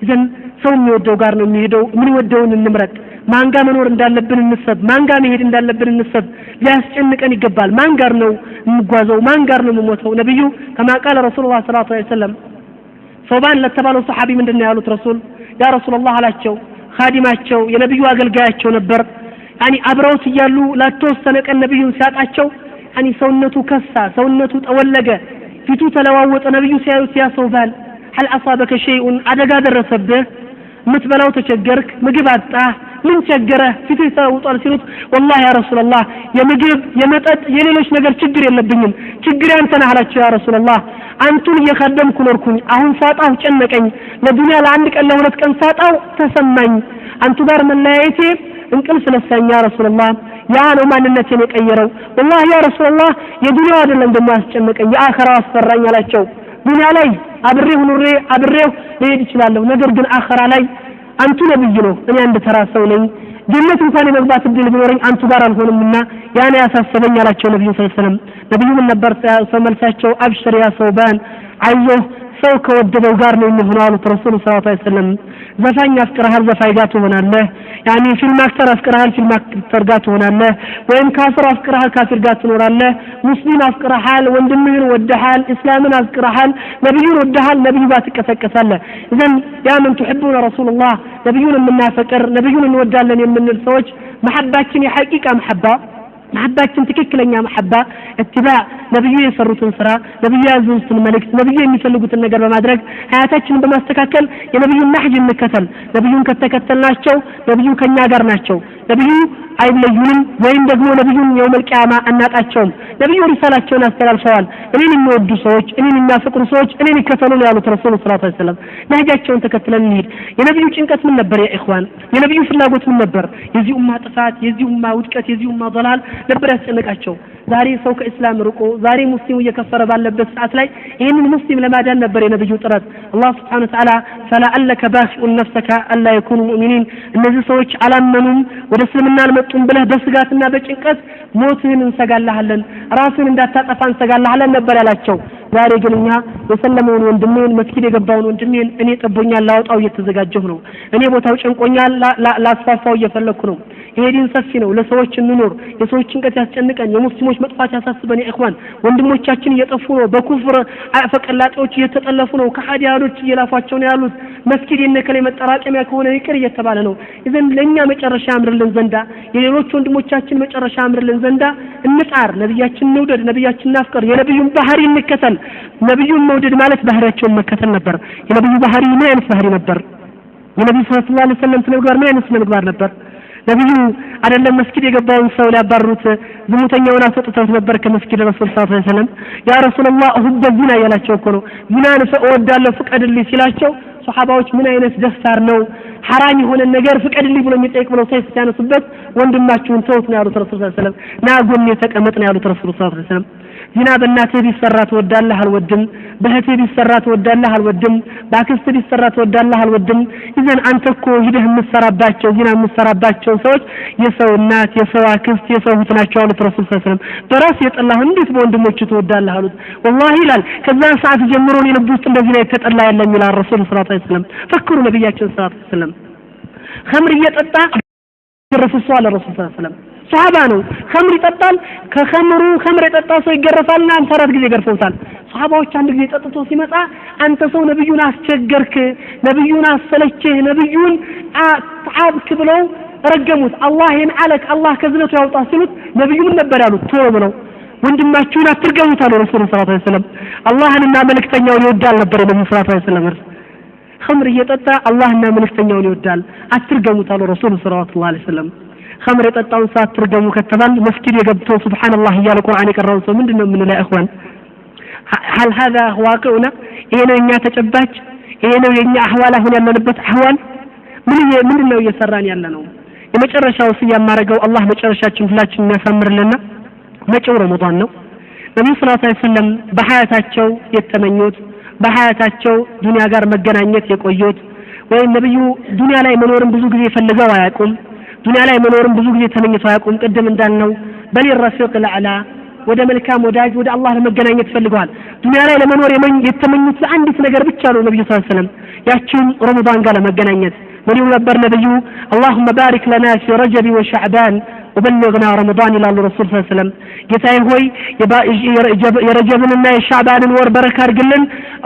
إذن ሰው የሚወደው ጋር ነው የሚሄደው። የምንወደውን እንምረጥ። ማን ጋር መኖር እንዳለብን እንሰብ። ማን ጋር መሄድ እንዳለብን እንሰብ። ሊያስጨንቀን ይገባል። ማን ጋር ነው የምጓዘው? ማን ጋር ነው የምሞተው? ነብዩ كما قال رسول الله صلى الله عليه وسلم ሶባን ለተባለው ሰሐቢ ምንድነው ያሉት? ረሱል يا رسول الله አላቸው። ኻዲማቸው የነብዩ አገልጋያቸው ነበር። ያኒ አብረውት እያሉ ላተወሰነ ቀን ነብዩን ሲያጣቸው ያኒ ሰውነቱ ከሳ፣ ሰውነቱ ጠወለገ፣ ፊቱ ተለዋወጠ። ነብዩ ሲያዩት ያ ሶባን هل أصابك شيء አደጋ ደረሰብህ? የምትበላው ተቸገርክ? ምግብ አጣህ? ምን ቸገረህ? ፊትህ ተለውጧል ሲሉት والله يا رسول الله የምግብ የመጠጥ የሌሎች ነገር ችግር የለብኝም፣ ችግር ያንተ ነህ አላቸው። يا رسول الله አንቱን እየካደምኩ ኖርኩኝ፣ አሁን ሳጣሁ ጨነቀኝ። ለዱንያ ለአንድ ቀን ለሁለት ቀን ሳጣው ተሰማኝ። አንቱ ጋር መለያየቴ እንቅልፍ ነሳኝ يا رسول الله። ያ ነው ማንነቴን የቀየረው። والله يا رسول الله የዱንያው አይደለም ደግሞ ያስጨነቀኝ፣ የአኸራው አስፈራኝ አላቸው። ዱንያ ላይ አብሬው ኑሬ አብሬው ልሄድ እችላለሁ፣ ነገር ግን አኸራ ላይ አንቱ ነብይ ነው፣ እኔ አንድ ተራ ሰው ነኝ። ጀነት እንኳን የመግባት እድል ቢኖረኝ አንቱ ጋር አልሆንምና ያን ያሳሰበኝ አላቸው ነብዩ صلى الله عليه وسلم። ነብዩ ምን ነበር ሰው መልሳቸው? أبشر يا ثوبان፣ አይዞህ ሰው ከወደደው ጋር ነው የሚሆነው አሉት ረሱሉ صلى الله عليه وسلم። ዘፋኝ አፍቅረሃል፣ ዘፋኝ ጋር ትሆናለህ። ያኒ ፊልም actor አፍቅረሃል፣ ፊልም actor ጋር ትሆናለህ። ወይም ካፍር አፍቅረሃል፣ ካፊር ጋር ትኖራለህ። ሙስሊም አፍቅረሃል፣ ወንድምህን ወደሃል፣ እስላምን አፍቅረሃል፣ ነብዩን ወደሃል፣ ነብዩ ጋር ትቀሰቀሳለህ። إذن يا من تحبون رسول الله፣ ነብዩን የምናፈቅር ነብዩን እንወዳለን የምንል ሰዎች መሐባችን የሐቂቃ መሐባ መሐባችን ትክክለኛ መሐባ اتباع ነብዩ የሰሩትን ስራ፣ ነብዩ ያዘዙትን መልእክት፣ ነብዩ የሚፈልጉትን ነገር በማድረግ ሀያታችንን በማስተካከል የነብዩን نهج እንከተል። ነብዩን ከተከተልናቸው ነብዩ ከኛ ጋር ናቸው። ነብዩ አይለዩንም ወይም ደግሞ ነብዩን የውመል ቂያማ አናጣቸውም። ነብዩ ሪሳላቸውን አስተላልፈዋል። እኔን የሚወዱ ሰዎች፣ እኔን የሚያፈቅሩ ሰዎች እኔን ይከተሉ ነው ያሉት ረሱል ሰለላሁ ዐለይሂ ወሰለም። ነህጃቸውን ተከትለን እንሂድ። የነብዩ ጭንቀት ምን ነበር? ያ ኢኽዋን፣ የነብዩ ፍላጎት ምን ነበር? የዚህ ኡማ ጥፋት፣ የዚህ ኡማ ውድቀት፣ የዚህ ኡማ ضلال ነበር ያስጨነቃቸው። ዛሬ ሰው ከእስላም ርቆ ዛሬ ሙስሊሙ እየከፈረ ባለበት ሰዓት ላይ ይህንን ሙስሊም ለማዳን ነበር የነብዩ ጥረት። አላህ Subhanahu Wa Ta'ala فلعلك باخع نفسك الا يكونوا مؤمنين፣ እነዚህ ሰዎች አላመኑም ወደ እስልምና አልመጡም ብለህ በስጋትና በጭንቀት ሞትህን እንሰጋልሃለን፣ ራስህን እንዳታጠፋ እንሰጋልሃለን ነበር ያላቸው። ዛሬ ግን እኛ የሰለመውን ወንድሜን መስጊድ የገባውን ወንድሜን እኔ ጠቦኛል ላወጣው እየተዘጋጀሁ ነው፣ እኔ ቦታው ጨንቆኛል ላስፋፋው እየፈለኩ ነው። ይሄ ዲን ሰፊ ነው፣ ለሰዎች እንኖር። የሰዎች ጭንቀት ያስጨንቀን፣ የሙስሊሞች መጥፋት ያሳስበን። ያ ኢኽዋን፣ ወንድሞቻችን እየጠፉ ነው፣ በኩፍር አፈቀላጤዎች እየተጠለፉ ነው፣ ከሃዲያኖች እየላፏቸው ነው ያሉት። መስጊድ የነከለ መጠራቀሚያ ከሆነ ይቅር እየተባለ ነው። إذن ለኛ መጨረሻ ያምርልን ዘንዳ፣ የሌሎች ወንድሞቻችን መጨረሻ ያምርልን ዘንዳ እንጣር። ነብያችን እንውደድ፣ ነብያችን እናፍቅር፣ የነብዩን ባህሪ እንከተል። ነብዩን መውደድ ማለት ባህሪያቸውን መከተል ነበር። የነብዩ ባህሪ ምን አይነት ባህሪ ነበር? የነብዩ ሰለላሁ ዐለይሂ ወሰለም ስነ ምግባር ምን አይነት ስነ ምግባር ነበር? ነብዩ አይደለም መስጊድ የገባውን ሰው ሊያባርሩት ዝሙተኛውን አስወጥተውት ነበር ከመስጊድ። ረሱል ሰለላሁ ዐለይሂ ወሰለም ያ ረሱላህ ሁበ ዚና እያላቸው እኮ ነው። ዚናን እወዳለሁ ፍቀድልኝ ሲላቸው ሶሐባዎች ምን አይነት ደፋር ነው ሐራም የሆነ ነገር ፍቀድልኝ ብሎ የሚጠይቅ ብለው ሰይፍ ሲያነሱበት ወንድማችሁን ተውት ነው ያሉት ረሱል ሰለላሁ ዐለይሂ ወሰለም። ና ጎኔ ተቀመጥ ነው ያሉት ረሱል ሰለላሁ ዐለይሂ ወሰለም። ዚና በእናትህ ቢሰራ ትወዳለህ? አልወድም። በእህትህ ቢሰራ ትወዳለህ? አልወድም። በአክስትህ ቢሰራ ትወዳለህ? አልወድም። إذن አንተ እኮ ሂደህ የምትሰራባቸው ዚና የምትሰራባቸው ሰዎች የሰው እናት፣ የሰው አክስት፣ የሰው እህት ናቸው አሉት ረሱል ሰለላሁ ዐለይሂ ወሰለም። በራስህ የጠላህ እንዴት በወንድሞችህ ትወዳለህ አሉት። ወላሂ ይላል ከዛ ሰዓት ጀምሮ እኔ ልብ ውስጥ እንደዚህ ነው የተጠላ የለም ይላል ረሱል ሰለላሁ ዐለይሂ ወሰለም። ፈክሩ ነብያችን ሰለላሁ ዐለይሂ ወሰለም ኸምር እየጠጣ ገረፉ አለ ረሱል ሰለላሁ ዐለይሂ ወሰለም። ሷሃባ ነው፣ ኸምር ይጠጣል። ከኸምሩ ኸምር የጠጣ ሰው ይገረፋልና 54 ጊዜ ገርፈውታል። ሷሃባዎች አንድ ጊዜ ጠጥቶ ሲመጣ አንተ ሰው ነብዩን አስቸገርክ፣ ነብዩን አሰለችህ፣ ነብዩን አታብክ ብለው ረገሙት። አላህ ይንዓለክ፣ አላህ ከዝነቱ ያውጣ ሲሉት ነብዩ ምን ነበር ያሉት? ቶሎ ብለው ወንድማችሁን አትርገሙት አሉ ረሱል ሰለላሁ ዐለይሂ ወሰለም። አላህንና መልእክተኛውን ይወዳል ነበር ነብዩ ሰለላሁ ዐለይሂ ወሰለም። ኸምር እየጠጣ አላህና መልእክተኛውን ይወዳል አትርገሙት አሉ ረሱል ሰለላሁ ዐለይሂ ወሰለም። ኸምር የጠጣውን ሰው አትርገሙ ከተባል መስጊድ የገብተው ሱብሃንአላህ እያለ ቁርአን የቀራውን ሰው ምንድነው የምንለው? ኢኽዋን هل هذا واقعنا؟ ይሄ ነው የኛ ተጨባጭ? ይሄ ነው የኛ አህዋል? አሁን ያለንበት አህዋል ምንድነው እየሰራን ያለነው? የመጨረሻው ወሲያ የማደርገው አላህ መጨረሻችን ሁላችንን የሚያሳምርልና መጪው ረመዳን ነው። ነብዩ ሰለላሁ ዐለይሂ ወሰለም በሐያታቸው የተመኙት በሐያታቸው ዱንያ ጋር መገናኘት የቆዩት ወይም ነብዩ ዱንያ ላይ መኖርን ብዙ ጊዜ ፈልገው አያውቁም። ዱንያ ላይ መኖርን ብዙ ጊዜ ተመኝተው አያውቁም። ቅድም እንዳልነው በል ረፊቅ ለዕላ ወደ መልካም ወዳጅ ወደ አላህ ለመገናኘት ፈልገዋል። ዱንያ ላይ ለመኖር የተመኙት አንዲት ነገር ብቻ ነው ነብዩ ሰለላሁ ዐለይሂ ወሰለም፣ ያቺም ረመዳን ጋር ለመገናኘት። ምን ይሉ ነበር ነብዩ? اللهم بارك لنا في رجب وشعبان وبلغنا رمضان ይላሉ ረሱል ሰለላሁ ዐለይሂ ወሰለም። ጌታዬ ሆይ የረጀብንና የሻዕባንን ወር በረካ አድርግልን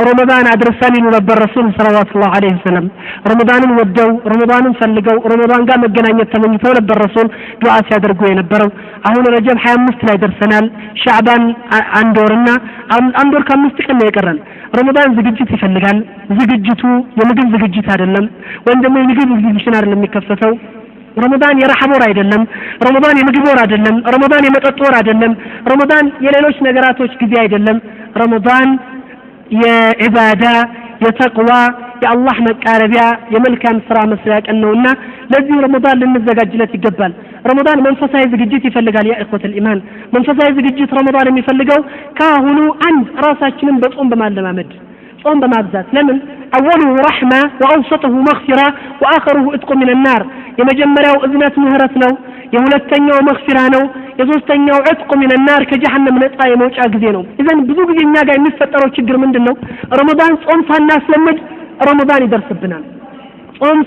ረመዳን አድርሰን ይሉ ነበር ረሱል ሰለላሁ ዐለይሂ ወሰለም። ረመዳንን ወደው ረመዳንን ፈልገው ረመዳን ጋር መገናኘት ተመኝተው ነበር ረሱል ዱዓ ሲያደርጉ የነበረው። አሁን ረጀብ 25 ላይ ደርሰናል። ሻዕባን አንድ ወርና አንድ ወር ከአምስት ቀን ነው የቀረን። ረመዳን ዝግጅት ይፈልጋል። ዝግጅቱ የምግብ ዝግጅት አይደለም፣ ወይም ደግሞ የምግብ ኤግዚቢሽን አይደለም የሚከፈተው። ረመዳን የረሐብ ወር አይደለም። ረመዳን የምግብ ወር አይደለም። ረመዳን የመጠጥ ወር አይደለም። ረመዳን የሌሎች ነገራቶች ጊዜ አይደለም። ረመዳን የዒባዳ የተቅዋ የአላህ መቃረቢያ የመልካም ስራ መስሪያ ቀን ነውና ለዚህ ረመዳን ልንዘጋጅለት ይገባል። ረመዳን መንፈሳዊ ዝግጅት ይፈልጋል። ያ ኢኽወተል ኢማን፣ መንፈሳዊ ዝግጅት ረመዳን የሚፈልገው ካሁኑ አንድ ራሳችንን በጾም በማለማመድ ጾም በማብዛት። ለምን አወሉሁ ረሕማ ወአውሰጡሁ መግፊራ ወአኸሩሁ እጥቁ ሚነ ናር። የመጀመሪያው እዝነት ምህረት ነው። የሁለተኛው መግፊራ ነው። የሶስተኛው ዕጥቁ ሚነ ናር ከጀሃነም ነፃ የመውጫ ጊዜ ነው። إذن ብዙ ጊዜ እኛ ጋር የሚፈጠረው ችግር ምንድነው? ረመዳን ጾም ሳናስለምድ ረመዳን ይደርስብናል። ጾም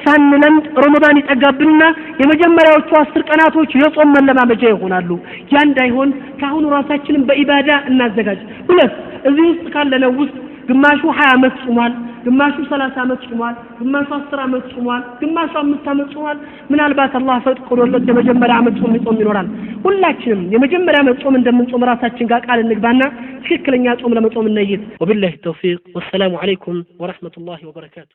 ሳንለምድ ረመዳን ይጠጋብንና የመጀመሪያዎቹ 10 ቀናቶች የጾም መለማመጃ ይሆናሉ። ያ እንዳይሆን ካሁኑ ራሳችንን በኢባዳ እናዘጋጅ። ሁለት እዚህ ውስጥ ካለነው ውስጥ ግማሹ 20 ዓመት ጾሟል፣ ግማሹ 30 ዓመት ጾሟል፣ ግማሹ 10 ዓመት ጾሟል፣ ግማሹ 5 ዓመት ጾሟል። ምናልባት አላህ ፈቅዶለት የመጀመሪያ ዓመት ጾም ሊጾም ይኖራል። ሁላችንም የመጀመሪያ ዓመት ጾም እንደምንጾም ራሳችን ጋር ቃል እንግባና ትክክለኛ ጾም ለመጾም እንይት። ወቢላሂ ተውፊቅ ወሰላሙ ዐለይኩም ወራህመቱላሂ ወበረካቱ።